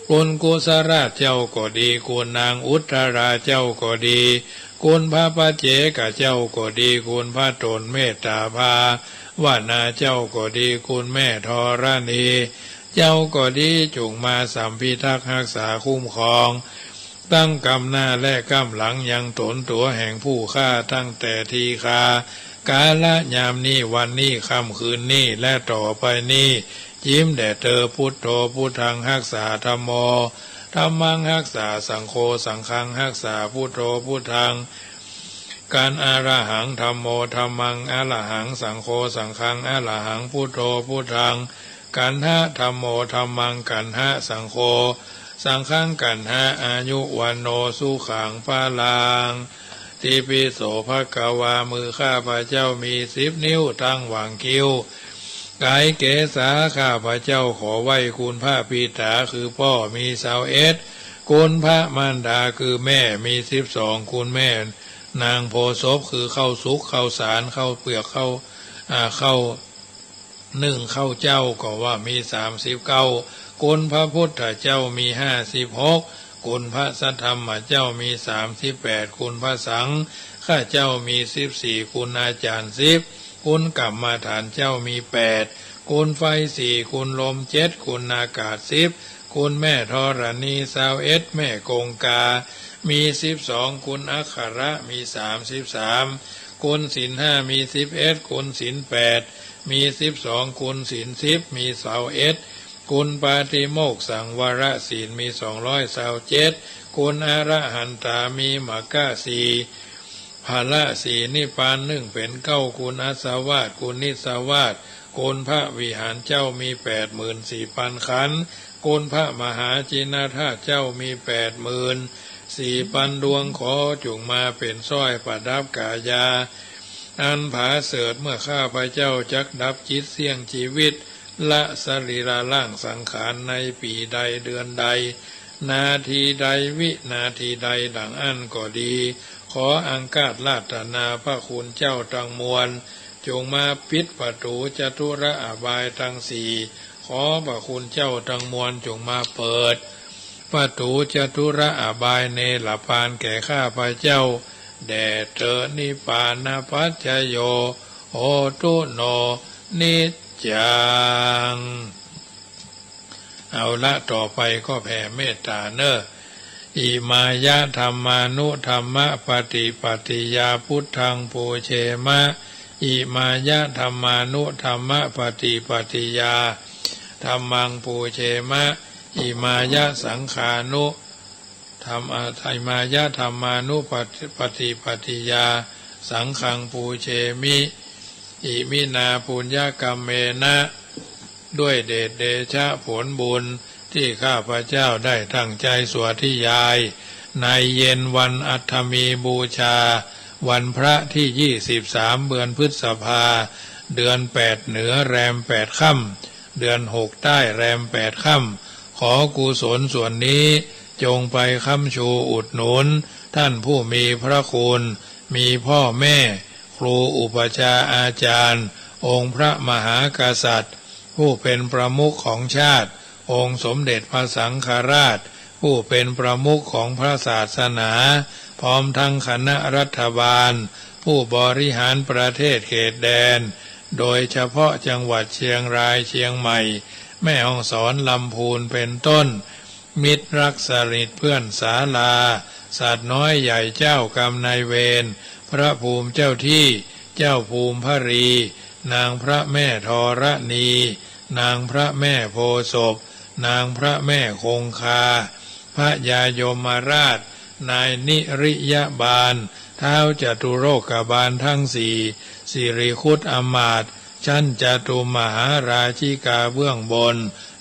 คุณกุศราชเจ้าก็ดี คุณนางอุตตราเจ้าก็ดี คุณพระปัจเจกเจ้าก็ดี คุณพระตนเมตตาพา วนาเจ้าก็ดี คุณแม่ธรณีเจ้าก็ดี จุ่งมาสำพิทักษ์ฮักษาคุ้มครอง ตึงก้ำหน้าและก้ำหลังยังต๋นตั๋วแห่งผู้ข้า ตั้งแต่ทีฆา กาละยามนี้ วันนี้ ค่ำคืนนี้ และต่อไปนี้ จิ๋มแด่เธอ พุทโธ พุทธัง ฮักษา ธัมโม ธัมมัง ฮักษา สังโฆ สังฆัง ฮักษา พุทโธ พุทธัง กัน อะระหัง ธัมโม ธัมมัง อะระหัง สังโฆ สังฆัง อะระหัง พุทโธ พุทธัง กันทะ ธัมโม ธัมมัง กันทะ สังโฆ สังฆัง กันทะ อายุ วัณโณ สุขัง พลัง ติปิโส ภะคะวา มือข้าพเจ้ามีสิบนิ้ว ตั้งหว่างคิ้ว ไกรเกศา ข้าพเจ้าขอไหว้คุณพระปิต๋า คือพ่อ มีซาวเอ็ด คุณพระมารดา คือแม่ มีสิบสอง คุณแม่นางโพธิ์ศพ คือข้าวสุก ข้าวสาร ข้าวเปลือก ข้าว อ่า ข้าวนึ่ง ข้าวเจ้า ก็ว่ามีสามสิบเก้า คุณพระพุทธเจ้ามีห้าสิบหก คุณพระสัทธรรมเจ้ามีสามสิบแปด คุณพระสังฆเจ้ามีสิบสี่ คุณอาจารย์สิบ คุณกรรมฐานเจ้ามีแปด คุณไฟสี่ คุณลมเจ็ด คุณอากาศสิบ คุณแม่ธรณีซาวเอ็ด แม่คงคา มีสิบสอง คุณอักขระมีสามสิบสาม คุณศีลห้ามีสิบเอ็ด คุณศีลแปดมีสิบสอง คุณศีลสิบมีซาวเอ็ด คุณปาติโมกข์สังวรศีลมีสองร้อยซาวเจ็ด คุณอรหันตามีมรรคสี่ ผละสี่ นิพพานนึ่งเป๋นเก้า คุณอัสสวาส คุณนิสสวาส คุณพระวิหารเจ้ามีแปดหมื่นสี่พันขันธ์ คุณพระมหาจินธาตุเจ้ามีแปดหมื่นสี่พันดวง ขอจุ่งมาเป๋นสร้อยประดับก๋ายา อันผาเสริฐ เมื่อข้าพเจ้าจักดับจิตเสี้ยงจีวิต ละสรีระร่างสังขารในปี๋ใดเดือนใด นาทีใดวินาทีใดดังอั้นก็ดี ขออังคาสอาราธนาพระคุณเจ้าตังมวล จุ่งมาปิดประตู๋จตุรอบายตังสี่ ขอพระคุณเจ้าตังมวลจุ่งมาเปิดประตู๋จตุรอบายเนรปานแก่ข้าพเจ้าแด่เตอญ นิพพานะปัจจโย โหตุ โน นิจจัง เอาละ ต่อไปก็แผ่เมตต๋าเน่อ อิมายะ ธัมมานุ ธัมมะปะติปัตติยา พุทธัง ปูเชมะ อิมายะ ธัมมานุ ธัมมะปะติปัตติยา ธัมมัง ปูเชมะ อิมายะ สังฆานุ ธัมมา อิมายะ ธัมมานุ ปะติปัตติยา สังฆัง ปูเชมิ อิมินา ปุญญกัมเมนะ ด้วยเดชเดชะผลบุญ ตี้ข้าพเจ้าได้ตั้งใจ๋สวดทิยาย ในเย็นวันอัฏฐมีบูชา วันพระตี้ยี่สิบสาม เดือนพฤษภา เดือนแปดเหนือแรมแปดค่ำ เดือนหกใต้แรมแปดค่ำ ขอกุศลส่วนนี้ จงไปค้ำชูอุดหนุน ต้านผู้มีพระคุณ มีพ่อแม่ ครูอุปัชฌาย์อาจ๋ารย์ องค์พระมหากษัตริย์ ผู้เป๋นประมุขของชาติ องค์สมเด็จพระสังฆราช ผู้เป๋นประมุขของพระศาสนา พร้อมทั้งคณะรัฐบาล ผู้บริหารประเทศเขตแดน โดยเฉพาะจังหวัดเชียงราย เชียงใหม่ แม่ฮ่องสอน ลำพูน เป๋นต้น มิตรรักสนิทเพื่อนศาลา สัตว์น้อยใหญ่เจ้ากรรมนายเวร พระภูมิเจ้าตี้ เจ้าภูมิพรี นางพระแม่ธรณี นางพระแม่โพธิ์ศพ นางพระแม่คงคา พญายมราช นายนิริยบาล ท้าวจตุโลกบาลทั้งสี่ สิริครุฑอำมาตย์ ชั้นจตุมหาราชิกาเบื้องบน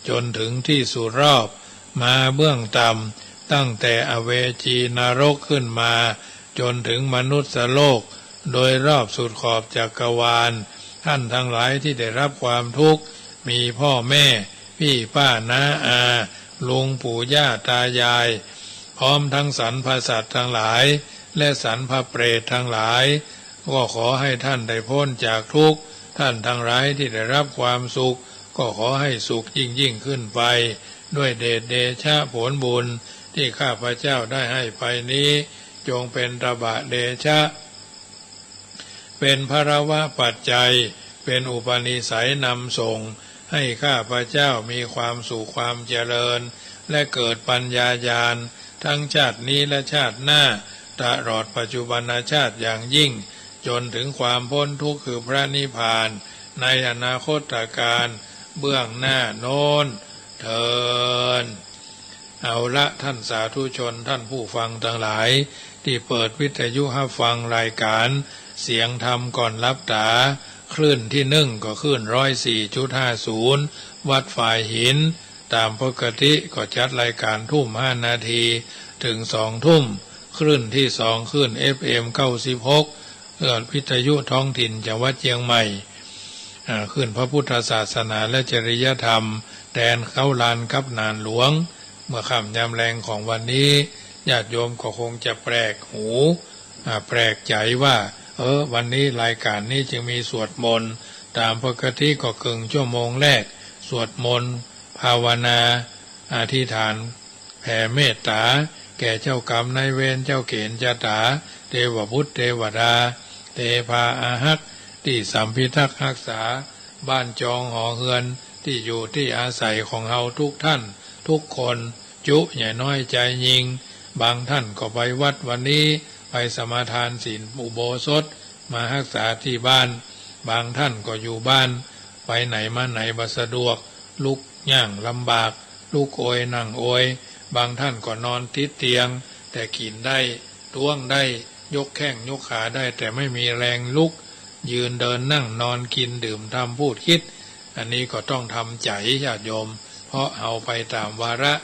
จ๋นถึงตี้สุรอบ มาเบื้องต่ำ ตั้งแต่อเวจีนรกขึ้นมา จ๋นถึงมนุษย์โลก โดยรอบสุดขอบจักรวาล ต้านทั้งหลายตี้ได้รับความทุกข์ มีพ่อแม่ ปี้ป้าน้าอา ลุงปู่ย่าตายาย พร้อมทั้งสรรพสัตว์ทั้งหลาย และสรรพเปรตทั้งหลาย ก็ขอให้ท่านได้ป๊นจากทุกข์ ต้านทั้งหลายตี้ได้รับความสุข ก็ขอให้สุขยิ่งๆ ขึ้นไป ด้วยเดชเดชะผลบุญ ตี้ข้าพเจ้าได้ให้ไปนี้ จงเป๋นตบะเดชะ เป๋นพลวปัจจัย เป็นอุปนิสัยนำส่งให้ข้าพเจ้ามีความสุขความเจริญ และเกิดปัญญาญาณทั้งชาตินี้และชาติหน้า ตลอดปัจจุบันชาติอย่างยิ่ง จนถึงความพ้นทุกข์คือพระนิพพานในอนาคตกาลเบื้องหน้าโน้น เทอญ เอาละท่านสาธุชนท่านผู้ฟังตังหลาย ตี้เปิดวิทยุฮับฟังรายก๋านเสียงธรรมก่อนหลับต๋า คลื่นตี้นึ่งก็คลื่นร้อยสี่จุดห้าศูนย์ วัดฝายหิน ต๋ามปกติก็จัดรายก๋านทุ่มห้านาทีเถิงสองทุ่ม คลื่นตี้สองคลื่น เอฟเอ็ม เก้าสิบหก เอ่อ วิทยุท้องถิ่นจังหวัดเจียงใหม่ อ่า คลื่นพระพุทธศาสนาและจริยธรรม แดนเก๊าลานกับหนานหลวง เมื่อค่ำยามแลงของวันนี้ ญาติโยมก็คงจะแปลกหู อ่า แปลกใจ๋ว่า เออ วันนี้รายก๋านนี้จึงมีสวดมนต์ ต๋ามปกติก็เกิ่งชั่วโมงแรก สวดมนต์ ภาวนา อธิษฐาน แผ่เมตต๋าแก่เจ้ากรรมนายเวร เจ้าเกณฑ์ชะต๋า เตวบุตรเตวดา เตพาอาฮัก ตี้สัมภิทักษ์ฮักษาบ้านจองหอเฮือน ตี้อยู่ตี้อาศัยของเฮาทุกท่านทุกคน จุใหญ่น้อยจายญิง บางท่านก็ไปวัดวันนี้ ไปสมาทานศีลอุโบสถ มาฮักษาตี้บ้าน บางท่านก็อยู่บ้าน ไปไหนมาไหนบ่สะดวก ลุกย่างลำบาก ลุกโอยนั่งโอย บางท่านก็นอนติดเตียง แต่กิ๋นได้ ต๊วงได้ ยกแข้งยกขาได้ แต่ไม่มีแรงลุก ยืนเดินนั่งนอนกิ๋นดื่มทำพูดคิด อันนี้ก็ต้องทำใจ๋ญาติโยม เพราะเฮาไปต๋ามวาระ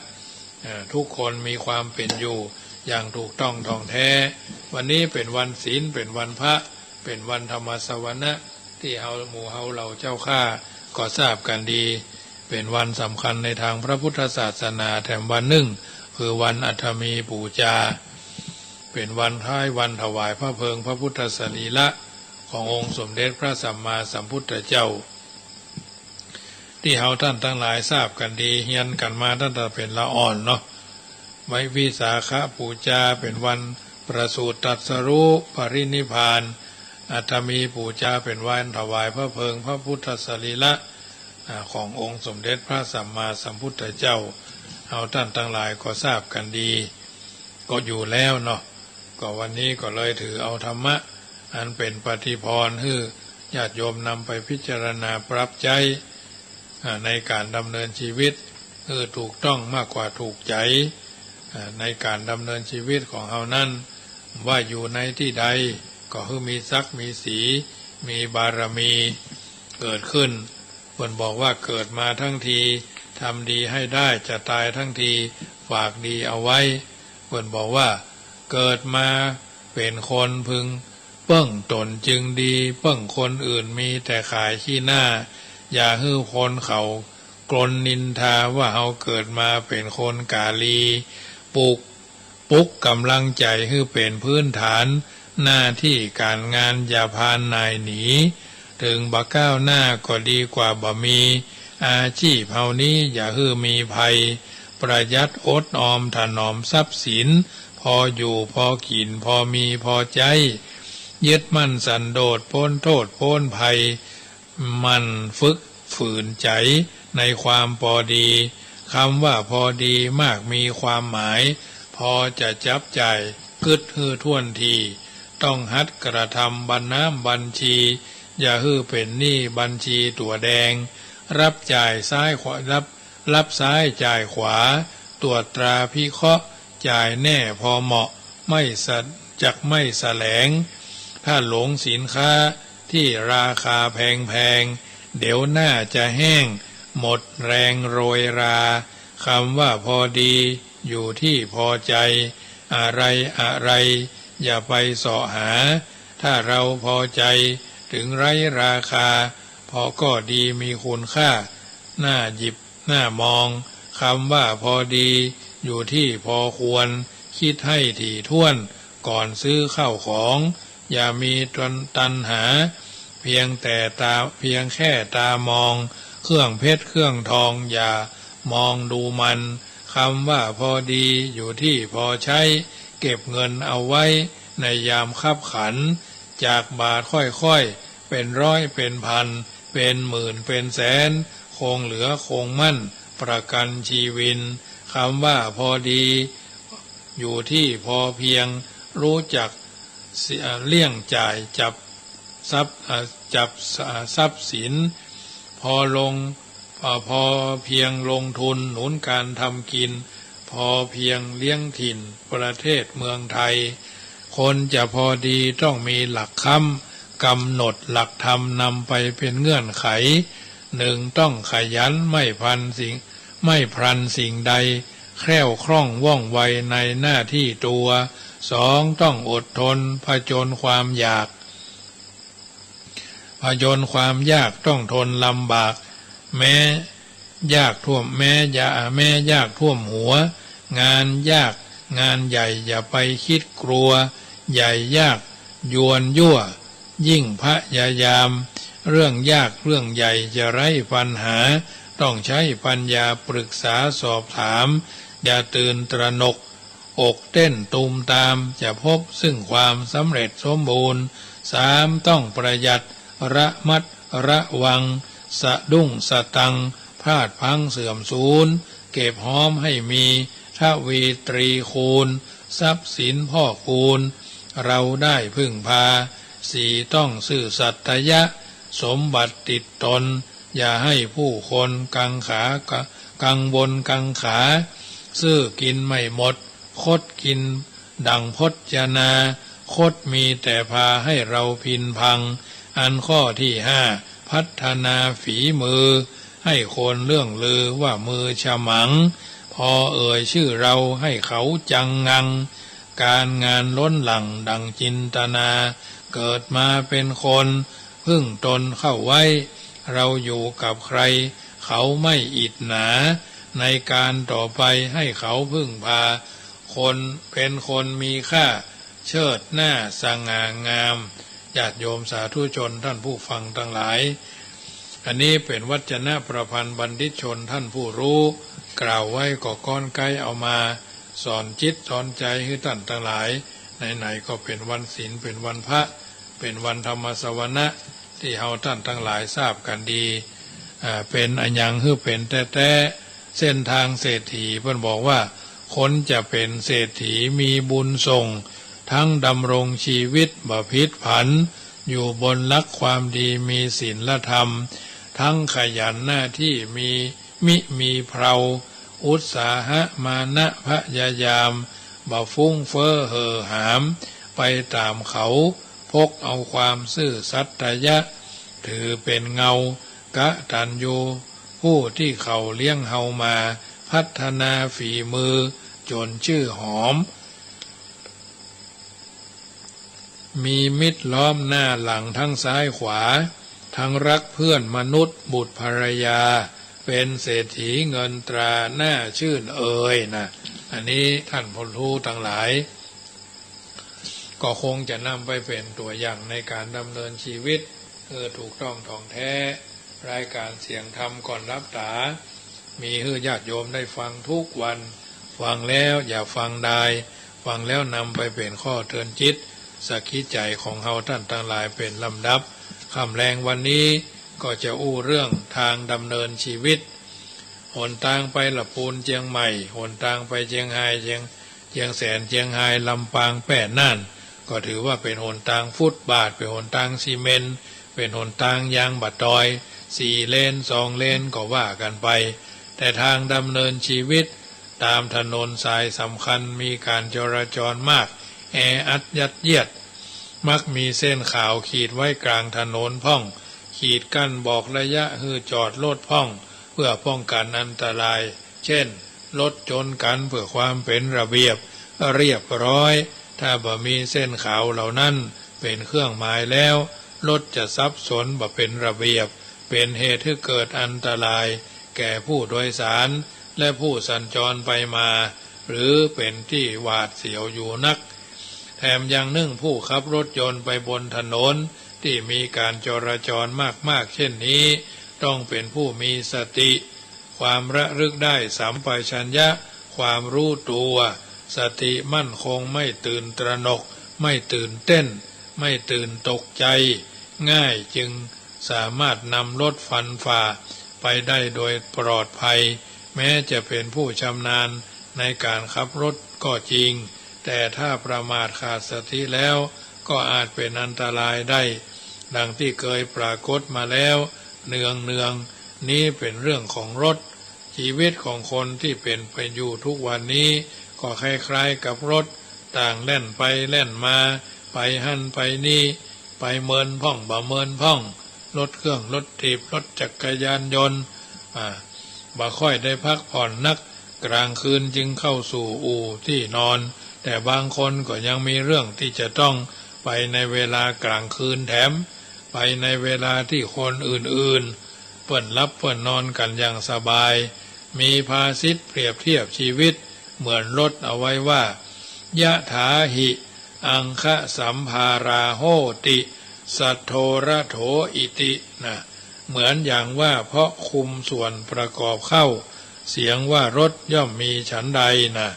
เอ่อ ทุกคนมีความเป๋นอยู่อย่างถูกต้องถ่องแท้ วันนี้เป๋นวันศีล เป๋นวันพระ เป๋นวันธรรมสวนะ ตี้เฮาหมู่เฮาเหล่าเจ้าข้าก็ทราบกั๋นดี เป๋นวันสำคัญในตางพระพุทธศาสนาแถมวันนึ่ง คือวันอัฏฐมีปู๋จา เป๋นวันคล้ายวันถวายพระเพลิงพระพุทธสรีระขององค์สมเด็จพระสัมมาสัมพุทธเจ้า ตี้เฮาต้านตังหลายทราบกั๋นดี เฮียนกั๋นมาตั้งแต่เป๋นละอ่อนเนาะ วันวิสาขปู๋จาเป๋นวันประสูติตรัสรู้ปรินิพพาน อัฏฐมีปู๋จาเป๋นวันถวายพระเพลิงพระพุทธสรีระ อ่า ขององค์สมเด็จพระสัมมาสัมพุทธเจ้า เฮาต้านตังหลายก็ทราบกั๋นดี ก็อยู่แล้วเนาะ ก็วันนี้ก็เลยถือเอาธรรมะ อันเป๋นปฏิภรณ์หื้อญาติโยมนำไปพิจารณาปรับใจ๊ อ่า ในก๋านดำเนินชีวิตหื้อถูกต้องมากกว่าถูกใจ๋ อ่า ในก๋านดำเนินชีวิตของเฮานั้น ว่าอยู่ในตี้ใดก็หื้อมีศักดิ์มีศรี มีบารมีเกิดขึ้น เปิ้นบอกว่าเกิดมาทั้งที ทำดีให้ได้ จะต๋ายทั้งที ฝากดีเอาไว้ เปิ้นบอกว่าเกิดมาเป๋นคนพึงเปิ้งต๋นจึงดี เปิ้งคนอื่นมีแต่ขายขี้หน้า อย่าหื้อคนเขากรนนินทาว่าเฮาเกิดมาเป๋นคนก๋าลี ปลุก ปลุกก๋ำลังใจ๋หื้อเป๋นพื้นฐาน หน้าตี้ก๋านงานอย่าพานหน่ายหนี เถิงบ่ก้าวหน้าก็ดีกว่าบ่มี อาจีพเฮานี้อย่าหื้อมีภัย ประหยัดอดออมถนอมทรัพย์สิน พออยู่พอกิ๋น พอมีพอใจ๊ ยึดมั่นสันโดษ ป๊นโต้ษป๊นภัย หมั่นฝึกฝืนใจ๋ในความปอดี กำว่าปอดีมากมีความหมาย ปอจะจับจ่ายกึ๊ดหื้อถ้วนที ต้องหัดกระทำบัญน้ำบัญชี อย่าหื้อเป๋นหนี้บัญชีตั๋วแดง รับจ่ายซ้ายขวา รับ รับซ้ายจ่ายขวา ตรวจตราพิเคราะห์ จ่ายแน่พอเหมาะ ไม่สะ จักไม่แสลง ถ้าหลงสินค้าตี้ราคาแพงๆ เดี๋ยวหน้าจะแห้ง หมดแรงโรยรา กำว่าปอดีอยู่ตี้ปอใจ๋ อะไรอะไรอย่าไปเสาะหา ถ้าเฮาปอใจ๋เถิงไร้ราคา ปอก็ดีมีคุณค่า หน้าหยิบ หน้ามอง กำว่าปอดีอยู่ตี้ปอควร กึ๊ดให้ถี่ถ้วน ก่อนซื้อข้าวของ อย่ามีตัณ ตัณหา เพียงแต่ตา เพียงแค่ตามอง เครื่องเพชรเครื่องทองอย่ามองดูมัน กำว่าปอดีอยู่ตี้ปอใจ๊ เก็บเงินเอาไว้ในยามคับขัน จากบาทค่อยๆ เป๋นร้อยเป๋นพัน เป็นหมื่นเป็นแสน คงเหลือคงมั่น ประกันชีวิน คำว่าพอดี อยู่ที่พอเพียง รู้จักเสีย เลี่ยงจ่าย จับทรัพย์ อ่า จับ อ่า ทรัพย์สิน พอลง อ่า พอเพียงลงทุนหนุนการทำกิน พอเพียงเลี้ยงถิ่นประเทศเมืองไทย คนจะพอดีต้องมีหลักค้ำ กำหนดหลักธรรมนำไปเป็นเงื่อนไข หนึ่ง ต้องขยัน ไม่พลันสิ่ง ไม่พลันสิ่งใด แคล่วคล่องว่องไวในหน้าที่ตัว สอง ต้องอดทนผจญความอยาก ผจญความยาก ต้องทนลำบาก แม้ยากท่วม แม้ยา แม้ยากท่วมหัว งานยากงานใหญ่อย่าไปคิดกลัว ใหญ่ยากยวนยั่ว ยิ่งพยายาม เรื่องยากเรื่องใหญ่จะไร้ปัญหา ต้องใช้ปัญญาปรึกษาสอบถาม อย่าตื่นตระหนก อกเต้นตูมตาม จะพบซึ่งความสำเร็จสมบูรณ์ สาม ต้องประหยัด ระมัดระวัง สะดุ้งสะตัง พลาดพลั้งเสื่อมสูญ เก็บหอมให้มี ทวีตรีคูณ ทรัพย์สินพอกพูน เราได้พึ่งพา สี่ ต้องซื่อสัตยะ สมบัติติดตน อย่าให้ผู้คนกังขา กังวลกังขา ซื่อกินไม่หมด คดกินดั่งพจนา คดมีแต่พาให้เราพินพัง อันข้อที่ห้า พัฒนาฝีมือ ให้คนเลื่องลือว่ามือฉมัง พอเอ่ยชื่อเราให้เขาจังงัง การงานล้นหลั่งดั่งจินตนา เกิดมาเป็นคน พึ่งตนเข้าไว้ เราอยู่กับใคร เขาไม่อิจฉา ในการต่อไปให้เขาพึ่งพา คนเป็นคนมีค่า เชิดหน้าสง่างาม ญาติโยมสาธุชนท่านผู้ฟังทั้งหลาย อันนี้เป็นวัจนะประพันธ์บัณฑิตชนท่านผู้รู้ กล่าวไว้ก็ก้อนใก๊เอามาสอนจิตสอนใจหื้อท่านทั้งหลาย ไหนๆ ก็เป็นวันศีล เป็นวันพระ เป็นวันธรรมสวนะ ตี้เฮาต้านตังหลายทราบกั๋นดี อ่า เป๋นอะหยังหื้อเป๋นแต๊ๆ เส้นทางเศรษฐี เปิ้นบอกว่า คนจะเป๋นเศรษฐีมีบุญส่ง ทั้งดำรงชีวิตบ่ผิดผัน อยู่บนหลักความดีมีศีลธรรม ทั้งขยันหน้าตี้มี มิมีเพลา อุตสาหะมานะพยายาม บ่ฟุ้งเฟ้อเห่อหาม ไปต๋ามเขา พกเอาความซื่อสัตยะ ถือเป๋นเงา กตัญญู ผู้ตี้เขาเลี้ยงเฮามา พัฒนาฝีมือ จ๋นจื้อหอม มีมิตรล้อมหน้าหลังทั้งซ้ายขวา ทั้งรักเพื่อนมนุษย์บุตรภรรยา เป๋นเศรษฐีเงินตราน่าชื่นเอยนะ อันนี้ต้านผู้รู้ตังหลาย ก็คงจะนำไปเป๋นตั๋วอย่างในก๋านดำเนินชีวิต เออ ถูกต้องถ่องแต๊ รายก๋านเสียงธรรมก่อนหลับต๋า มีหื้อญาติโยมได้ฟังทุกวัน ฟังแล้วอย่าฟังดาย ฟังแล้วนำไปเป๋นข้อเตือนจิต สะกิดใจ๋ของเฮาต้านตังหลายเป๋นลำดับ ค่ำแลงวันนี้ก็จะอู้เรื่องตางดำเนินชีวิต หนตางไปละปูนเจียงใหม่ หนตางไปเจียงฮาย เจียง เจียงแสน เจียงฮาย ลำปาง แป้ น่าน ก็ถือว่าเป๋นหนตางฟุตบาท เป๋นหนตางซีเมนต์ เป๋นหนตางยางบ่ตอย สี่เลน สองเลน ก็ว่ากั๋นไป แต่ตางดำเนินชีวิต ต๋ามถนนสายสำคัญมีก๋านจราจรมาก แออัดยัดเยียด มักมีเส้นขาวขีดไว้ก๋างถนนพ่อง ขีดกั้นบอกระยะหื้อจอดรถพ่อง เพื่อป้องกั๋นอันตราย เจ้น รถจนกั๋นเปื้อความเป๋นระเบียบเรียบร้อย ถ้าบ่มีเส้นขาวเหล่านั้นเป๋นเครื่องหมายแล้ว รถจะสับสนบ่เป๋นระเบียบ เป๋นเหตุหื้อเกิดอันตรายแก่ผู้โดยสาร และผู้สัญจรไปมา หรือเป๋นตี้หวาดเสียวอยู่นัก แถมยังนึ่งผู้ขับรถยนต์ไปบนถนนตี้มีก๋านจราจรมากๆ เจ้นนี้ ต้องเป๋นผู้มีสติ ความระลึกได้สัมปชัญญะ ความรู้ตั๋ว สติมั่นคง ไม่ตื่นตระหนก ไม่ตื่นเต้น ไม่ตื่นตกใจ๋ ง่ายจึง สามารถนำรถฟันฝ่าไปได้โดยปลอดภัย แม้จะเป็นผู้ชำนาญในการขับรถก็จริง แต่ถ้าประมาทขาดสติแล้ว ก็อาจเป็นอันตรายได้ ดังที่เคยปรากฏมาแล้วเนืองๆ นี้เป็นเรื่องของรถ ชีวิตของคนที่เป็นไปอยู่ทุกวันนี้ ก็คล้ายๆ กับรถ ต่างแล่นไปแล่นมา ไปหั้นไปนี่ ไปเมินพ่องบ่เมินพ่อง รถเครื่อง รถถีบ รถจักรยานยนต์ อ่า บ่ค่อยได้พักผ่อนนัก กลางคืนจึงเข้าสู่อู่ตี้นอน แต่บางคนก็ยังมีเรื่องที่จะต้องไปในเวลากลางคืนแถม ไปในเวลาที่คนอื่นๆ เปิ้นหลับเปิ้นนอนกั๋นอย่างสบาย มีภาษิตเปรียบเทียบชีวิตเหมือนรถเอาไว้ว่า ยะถาหิ อังคะสัมภารา โหติ สัทโทรโถ อิติ นะ เหมือนอย่างว่าเพราะคุมส่วนประกอบเข้า เสียงว่ารถย่อมมีฉันใดนะ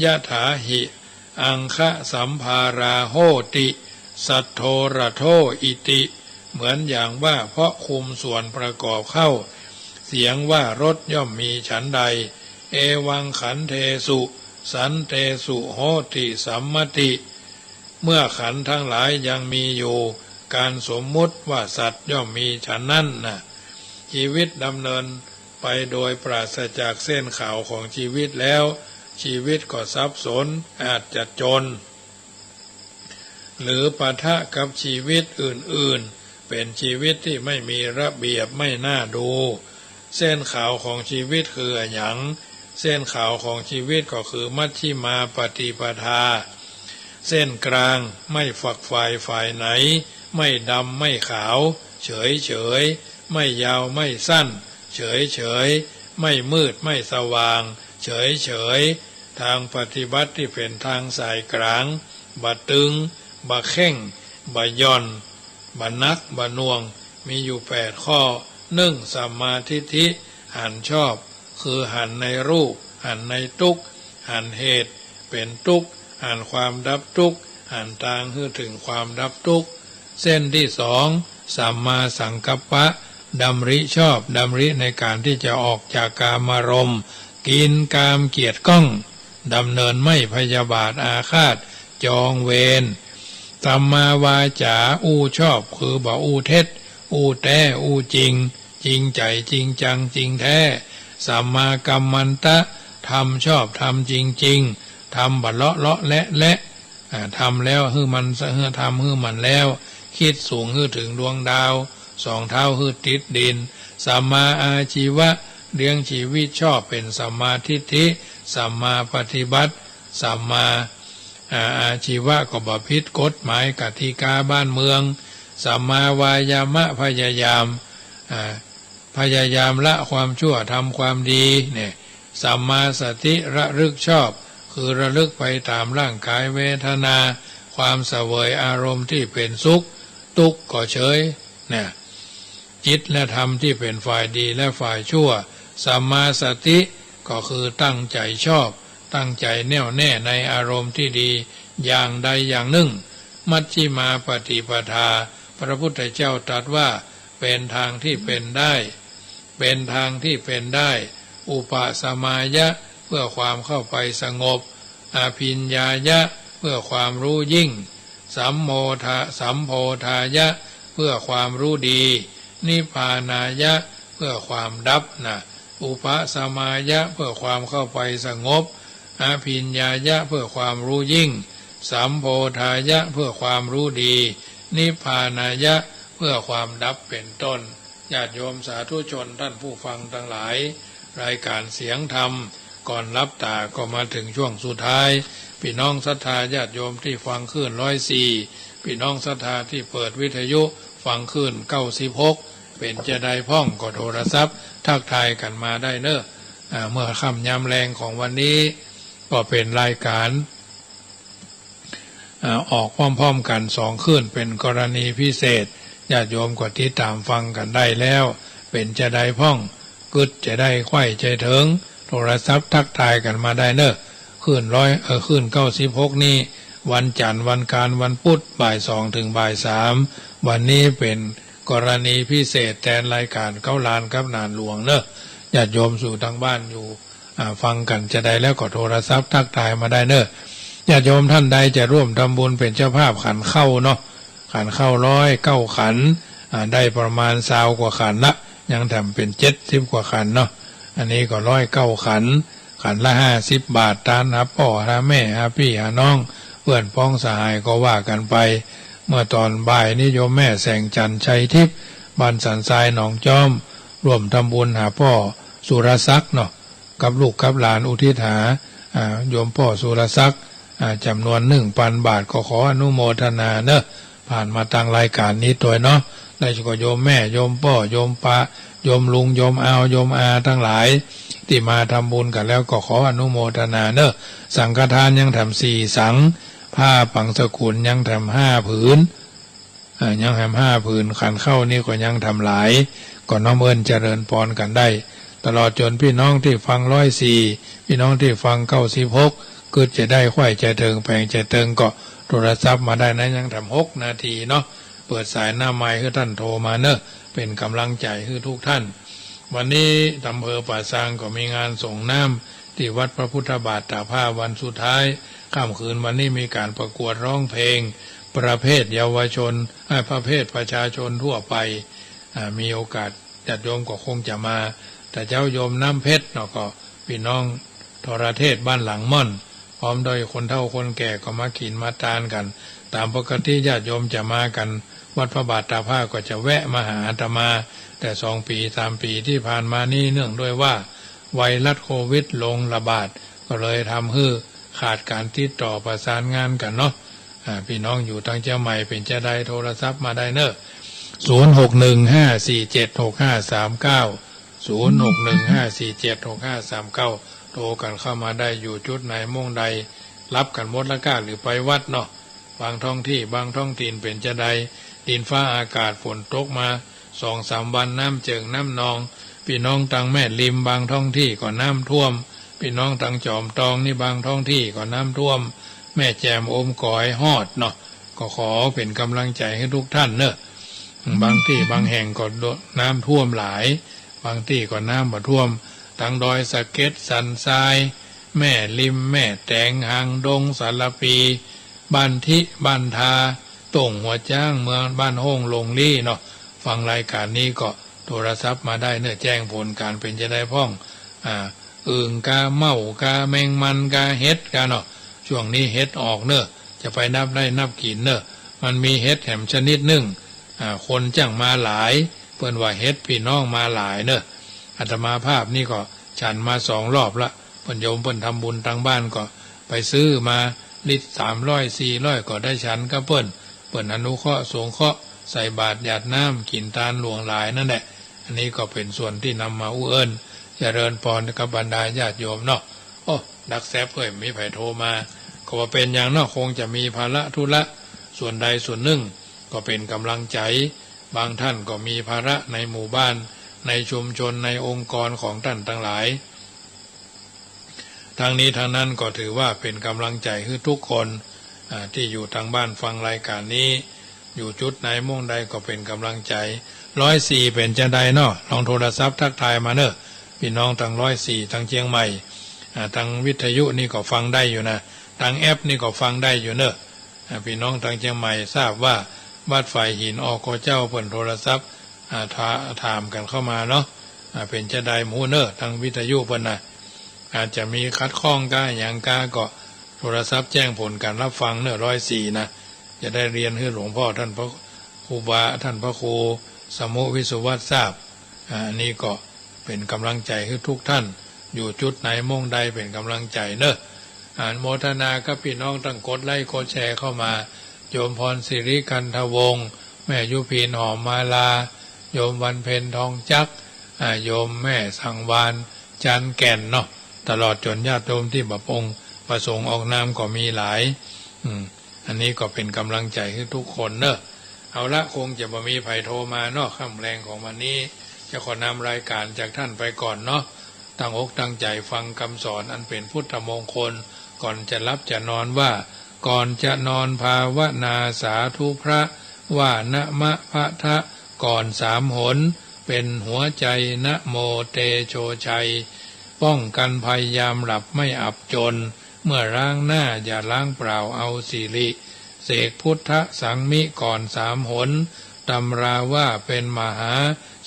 ยะถาหิ อังคะสัมภารา โหติ สัทโทรโถ อิติ เหมือนอย่างว่าเพราะคุมส่วนประกอบเข้า เสียงว่ารถย่อมมีฉันใด เอวังขันเทสุ สันเตสุ โหติ สัมมติ เมื่อขันธ์ทั้งหลายยังมีอยู่ การสมมุติว่าสัตว์ย่อมมีฉันนั้นนะ ชีวิตดำเนินไปโดยปราศจากเส้นขาวของชีวิตแล้ว ชีวิตก็สับสน อาจจะจน หรือปะทะกับชีวิตอื่นๆ เป็นชีวิตที่ไม่มีระเบียบ ไม่น่าดู เส้นขาวของชีวิตคืออะหยัง เส้นขาวของชีวิตก็คือมัชฌิมาปฏิปทา เส้นกลาง ไม่ฝักใฝ่ฝ่ายไหน ไม่ดำไม่ขาว เฉยๆ ไม่ยาวไม่สั้น เฉยๆ ไม่มืดไม่สว่าง เฉยๆ ทางปฏิบัติที่เป็นทางสายกลาง บ่ตึง บ่เข่ง บ่หย่อน บ่หนัก บ่หน่วง มีอยู่แปดข้อ นึ่ง สัมมาทิฏฐิ หันชอบ คือหันในรูป หันในตุ๊กข์ หันเหตุเป็นตุ๊กข์ หันความดับตุ๊กข์ หันตางหื้อถึงความดับตุ๊กข์ เส้นที่สอง สัมมาสังกัปปะ ดำริชอบ ดำริในการที่จะออกจากกามารมณ์ กินกามเกียรติก้อง ดำเนินไม่พยาบาทอาฆาต จองเวร สัมมาวาจา อู้ชอบ คือบ่อู้เท็จ อู้แต๊ อู้จริง จริงใจ๋ จริงจัง จริงแท้ สัมมากัมมันตะ ทำชอบ ทำจริงๆ ทำบ่เลาะเลาะแหละแหละ อ่า ทำแล้วหื้อมัน หื้อ ทำหื้อมันแล้ว คิดสูงหื้อถึงดวงดาว สองเท้าหื้อติดดิน สัมมาอาชีวะ เลี้ยงชีวิตชอบ เป๋นสัมมาทิฏฐิ สัมมาปฏิบัติ สัมมา อ่า อาชีวะ ก็บ่ผิดกฎหมายกติกาบ้านเมือง สัมมาวายามะ พยายาม อ่า พยายามละความชั่ว ทำความดี เนี่ย สัมมาสติ ระลึกชอบ คือระลึกไปต๋ามร่างกาย เวทนา ความเสวยอารมณ์ที่เป๋นสุข ตุ๊กข์ก็เฉย เนี่ย จิตและธรรมที่เป๋นฝ่ายดีและฝ่ายชั่ว สัมมาสติ ก็คือตั้งใจ๋ชอบ ตั้งใจ๋แน่วแน่ในอารมณ์ที่ดี อย่างใดอย่างนึ่ง มัชฌิมาปฏิปทา พระพุทธเจ้าตรัสว่า เป๋นทางที่เป๋นได้ เป๋นทางที่เป๋นได้ อุปสมายะ เพื่อความเข้าไปสงบ อภิญญายะ เพื่อความรู้ยิ่ง สัมโมทะ สัมโพธายะ เพื่อความรู้ดี นิพพานายะ เพื่อความดับนะ อุปสมายะ เพื่อความเข้าไปสงบ อภิญญายะ เพื่อความรู้ยิ่ง สัมโพธายะ เพื่อความรู้ดี นิพพานายะ เพื่อความดับ เป๋นต้น ญาติโยมสาธุชนท่านผู้ฟังตังหลาย รายการเสียงธรรมก่อนหลับต๋าก็มาถึงช่วงสุดท้าย ปี้น้องศรัทธาญาติโยมตี้ฟังคลื่นร้อยสี่ ปี้น้องศรัทธาตี้เปิดวิทยุฟังคลื่นเก้าสิบหก เป๋นจาใดพ่องก็โทรศัพท์ทักทายกั๋นมาได้เน่อ อ่า เมื่อค่ำยามแลงของวันนี้ ก็เป๋นรายการ อ่า ออกพร้อมๆ กั๋นสองคลื่น เป๋นกรณีพิเศษ ญาติโยมก็ติดต๋ามฟังกั๋นได้แล้ว เป๋นจาใดพ่อง กึ๊ดจาใดใค่ใจ๋เถิง โทรศัพท์ทักทายกั๋นมาได้เน่อ คลื่นร้อย เอ่อ คลื่นเก้าสิบหกนี้ วันจันทร์ วันอังคาร วันพุธ บ่ายสองถึงบ่ายสาม วันนี้เป๋น กรณีพิเศษแตนรายก๋านเก๊าลานกับหนานหลวงเน่อ ญาติโยมสู่ตางบ้านอยู่ อ่า ฟังกั๋นจาใดแล้วก็โทรศัพท์ตั๊กทายมาได้เน่อ ญาติโยมต้านใดจะร่วมทำบุญเป๋นเจ้าภาพขันข้าวเนาะ ขันข้าวร้อยเก้าขัน อ่า ได้ประมาณซาวกว่าขันละ ยังแถมเป๋นเจ็ดสิบกว่าขันเนาะ อันนี้ก็ร้อยเก้าขัน ขันละห้าสิบบาท ตานหาป้อหาแม่หาปี้หาน้อง เปื้อนป๊องสหายก็ว่ากั๋นไป เมื่อต๋อนบ่ายนี้โยมแม่แสงจันทร์ชัยทิพย์ บ้านสันทรายหนองจ๊อม ร่วมทำบุญหาป้อสุรศักดิ์เนาะ กับลูกกับหลานอุทิศหา อ่า โยมป้อสุรศักดิ์ อ่า จ๋ำนวนหนึ่งปันบาท ก็ขออนุโมทนาเน่อ ผ่านมาตางรายก๋านนี้ตวยเนาะ แล้วก็โยมแม่ โยมป้อ โยมปา โยมลุง โยมอาว โยมอาตังหลาย ตี้มาทำบุญกั๋นแล้วก็ขออนุโมทนาเน่อ สังฆทานยังแถมสี่สัง ผ้าปังสกุลยังแถมห้าผืน อ่า ยังแถมห้าผืน ขันข้าวนี่ก็ยังแถมหลาย ก็น้อมเอิ้นเจริญปอนกั๋นได้ ตลอดจ๋นปี้น้องตี้ฟังร้อยสี่ ปี้น้องตี้ฟังเก้าสิบหก กึ๊ดจะได้ใค่จะเถิงแผงจะเติงก็โทรศัพท์มาได้นะ ยังแถมหกนาทีเนาะ เปิดสายหน้าไมค์หื้อต้านโทรมาเน่อ เป๋นก๋ำลังใจ๋หื้อทุกท่าน วันนี้อำเภอป่าซางก็มีงานสรงน้ำตี้วัดพระพุทธบาทตากผ้าวันสุดท้าย ค่ำคืนวันนี้มีก๋านประกวดร้องเพลงประเภทเยาวชน เอ่อ ประเภทประชาชนทั่วไป อ่า มีโอกาสญาติโยมก็คงจะมา แต่เจ๊าโยมน้ำเพชรเนาะ ก็ปี้น้องทรเทศบ้านหลังม่อน พร้อมด้วยคนเฒ่าคนแก่ก็มากิ๋นมาตานกั๋น ต๋ามปกติญาติโยมจะมากั๋นวัดพระบาทตากผ้าก็จะแวะมาหาอาตมา แต่สองปี๋สามปี๋ตี้ผ่านมานี้เนื่องด้วยว่าไวรัสโควิดลงระบาด ก็เลยทำหื้อขาดก๋านติดต่อประสานงานกั๋นเนาะ อ่า ปี้น้องอยู่ตางเจียงใหม่เป๋นจาใดโทรศัพท์มาได้เน่อ ศูนย์หกหนึ่งห้าสี่เจ็ดหกห้าสามเก้า ศูนย์หกหนึ่งห้าสี่เจ็ดหกห้าสามเก้า โทรกั๋นเข้ามาได้ อยู่จุดไหนม่วงใด ฮับกั๋นหมดละก้า หรือไปวัดเนาะ บางท้องตี้ บางท้องถิ่นเป๋นจาใด ดินฟ้าอากาศฝนตกมาสองสามวัน น้ำเจิ่งน้ำนอง ปี้น้องตางแม่ริมบางท้องตี้ก็น้ำท่วม ปี้น้องตางจอมตองนี่บางท้องตี้ก็น้ำท่วม แม่แจ่มอมก๋อยฮอดเนาะ ก็ขอเป๋นก๋ำลังใจ๋หื้อทุกท่านเน่อ บางตี้บางแห่งก็น้ำท่วมหลาย บางตี้ก็น้ำบ่ท่วม ตางดอยสะเก็ด สันทราย แม่ริม แม่แตง หางดง สารภี บ้านทิ บ้านทา ต้งหัวจ๊าง เมือง บ้านโฮ่ง ลงลี้เนาะ ฟังรายก๋านนี้ก็โทรศัพท์มาได้เน่อ แจ้งผลก๋านเป๋นจาใดพ่อง อ่า อึ่งกา เม่ากา แมงมันกา เห็ดกาเนาะ ช่วงนี้เห็ดออกเน่อ จะไปนับได้นับกิ๋นเน่อ มันมีเห็ดแหมชนิดนึ่ง อ่า คนจั้งมาหลาย เปิ้นว่าเห็ดปี้น้องมาหลายเน่อ อาตมาภาพนี่ก็ฉันมาสองรอบละ เปิ้นโยมเปิ้นทำบุญตางบ้านก็ไปซื้อมา ลิตรสามร้อยสี่ร้อยก็ได้ฉันกับเปิ้น เปิ้นอนุเคราะห์สงเคราะห์ ใส่บาตรหยาดน้ำ กิ๋นตานหลวงหลายนั่นแหละ อันนี้ก็เป๋นส่วนตี้นำมาอู้เอิ้น เจริญปอนกับบรรดาญาติโยมเนาะ โอ้ ดักแซบเอ้ย มีใผโทรมา ก็บ่เป๋นหยังเนาะ คงจะมีภาระธุระส่วนใดส่วนนึ่ง ก็เป๋นก๋ำลังใจ๋ บางท่านก็มีภาระในหมู่บ้าน ในชุมชน ในองค์กรของต้านตังหลาย ทั้งนี้ทั้งนั้นก็ถือว่าเป๋นก๋ำลังใจ๋หื้อทุกคน อ่า ตี้อยู่ตางบ้านฟังรายก๋านนี้ อยู่จุดไหนม่วงใดก็เป๋นก๋ำลังใจ๋ ร้อยสี่เป๋นจาใดเนาะ ลองโทรศัพท์ตั๊กทายมาเน่อ ปี้น้องตางร้อยสี่ตางเจียงใหม่ อ่า ตางวิทยุนี่ก็ฟังได้อยู่นะ ตางแอปนี่ก็ฟังได้อยู่เน่อ อ่า ปี้น้องตางเจียงใหม่ทราบว่าวัดฝายหิน อค.เจ้า เปิ้นโทรศัพท์ อ่า ถา- ถามกั๋นเข้ามาเนาะ อ่า เป๋นจาใดบ่ฮู้เน่อ ตางวิทยุเปิ้นนะ อาจจะมีขัดข้องกาหยังกาก็โทรศัพท์แจ้งผลก๋านฮับฟังเน่อ ร้อยสี่นะ จะได้เรียนหื้อหลวงพ่อต้านพระครูบา ต้านพระครูสมุห์ วิสุวัฒน์ ทราบ อ่า อันนี้ก็เป๋นก๋ำลังใจ๋หื้อทุกท่าน อยู่จุดไหนม่วงใดเป๋นก๋ำลังใจ๋เน่อ อนุโมทนากับปี้น้องตางกดไลก์กดแชร์เข้ามา โยมพรศิริ กันทวงศ์ แม่ยุพิน หอมมาลา โยมวันเพ็ญ ทองจัก อ่า โยมแม่สังวาลย์ จันทร์แก่นเนาะ ตลอดจ๋นญาติโยมตี้บ่ประสงค์ออกนามก็มีหลาย อืม อันนี้ก็เป๋นก๋ำลังใจ๋หื้อทุกคนเน่อ เอาละ คงจะบ่มีใผโทรมาเนาะ ค่ำแลงของวันนี้ จะขอนำรายก๋านจากต้านไปก่อนเนาะ ตั้งอกตั้งใจ๋ฟังกำสอนอันเป๋นพุทธมงคล ก่อนจะหลับจะนอนว่า ก่อนจะนอนภาวนาสาธุพระ ว่านะมะพะทะ ก่อนสามหน เป็นหัวใจ นะโมเตโชชัย ป้องกันภัยยามหลับไม่อับจน เมื่อล้างหน้าอย่าล้างเปล่าเอาสิริ เสกพุทธสังมิก่อนสามหน ตำราว่าเป็นมหา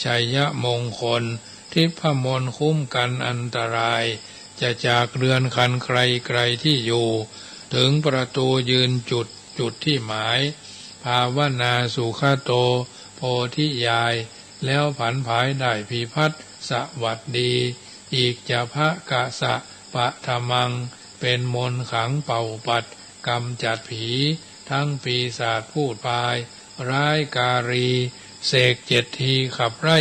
ชัยมงคล ทิพมนต์คุ้มกันอันตราย จะจากเรือนคันไกลไกลที่อยู่ ถึงประตูยืนจุดจุดที่หมาย ภาวนาสุขโตโพธิญาณ แล้วผันผายได้พิพัฒน์สวัสดี อิจฉาภกสะปะทะมัง เป็นมนต์ขังเป่าปัดกำจัดผี ทั้งปีศาจพูดปายร้ายการี เสกเจ็ดทีขับไล่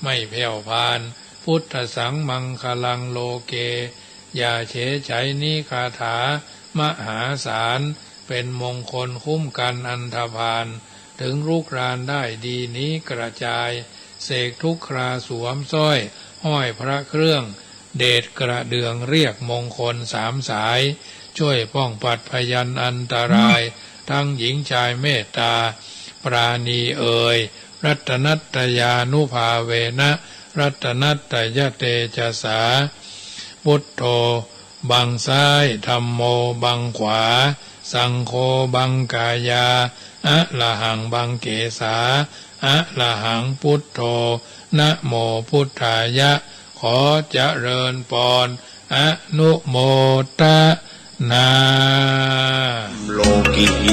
ไม่แผ่วพาน พุทธสังมังคลังโลเก อย่าเฉยใฉนี้คาถามหาศาล เป็นมงคลคุ้มกันอันธพาล ถึงรุกรานได้ดีนี้กระจาย เสกทุกคราสวมสร้อยห้อยพระเครื่อง เดชกระเดื่องเรียกมงคลสามสาย ช่วยป้องปัดพยันอันตราย ทั้งหญิงชายเมตตาปราณีเอย รัตนัตตยานุภาเวนะ รัตนัตตยเตจสา พุทโธบังซ้าย ธัมโมบังขวา สังโฆบังกายา อะระหังบังเกสา อะระหังพุทโธ นะโมพุทธายะ ขอเจริญปอน อนุโมทนา โลกิหิ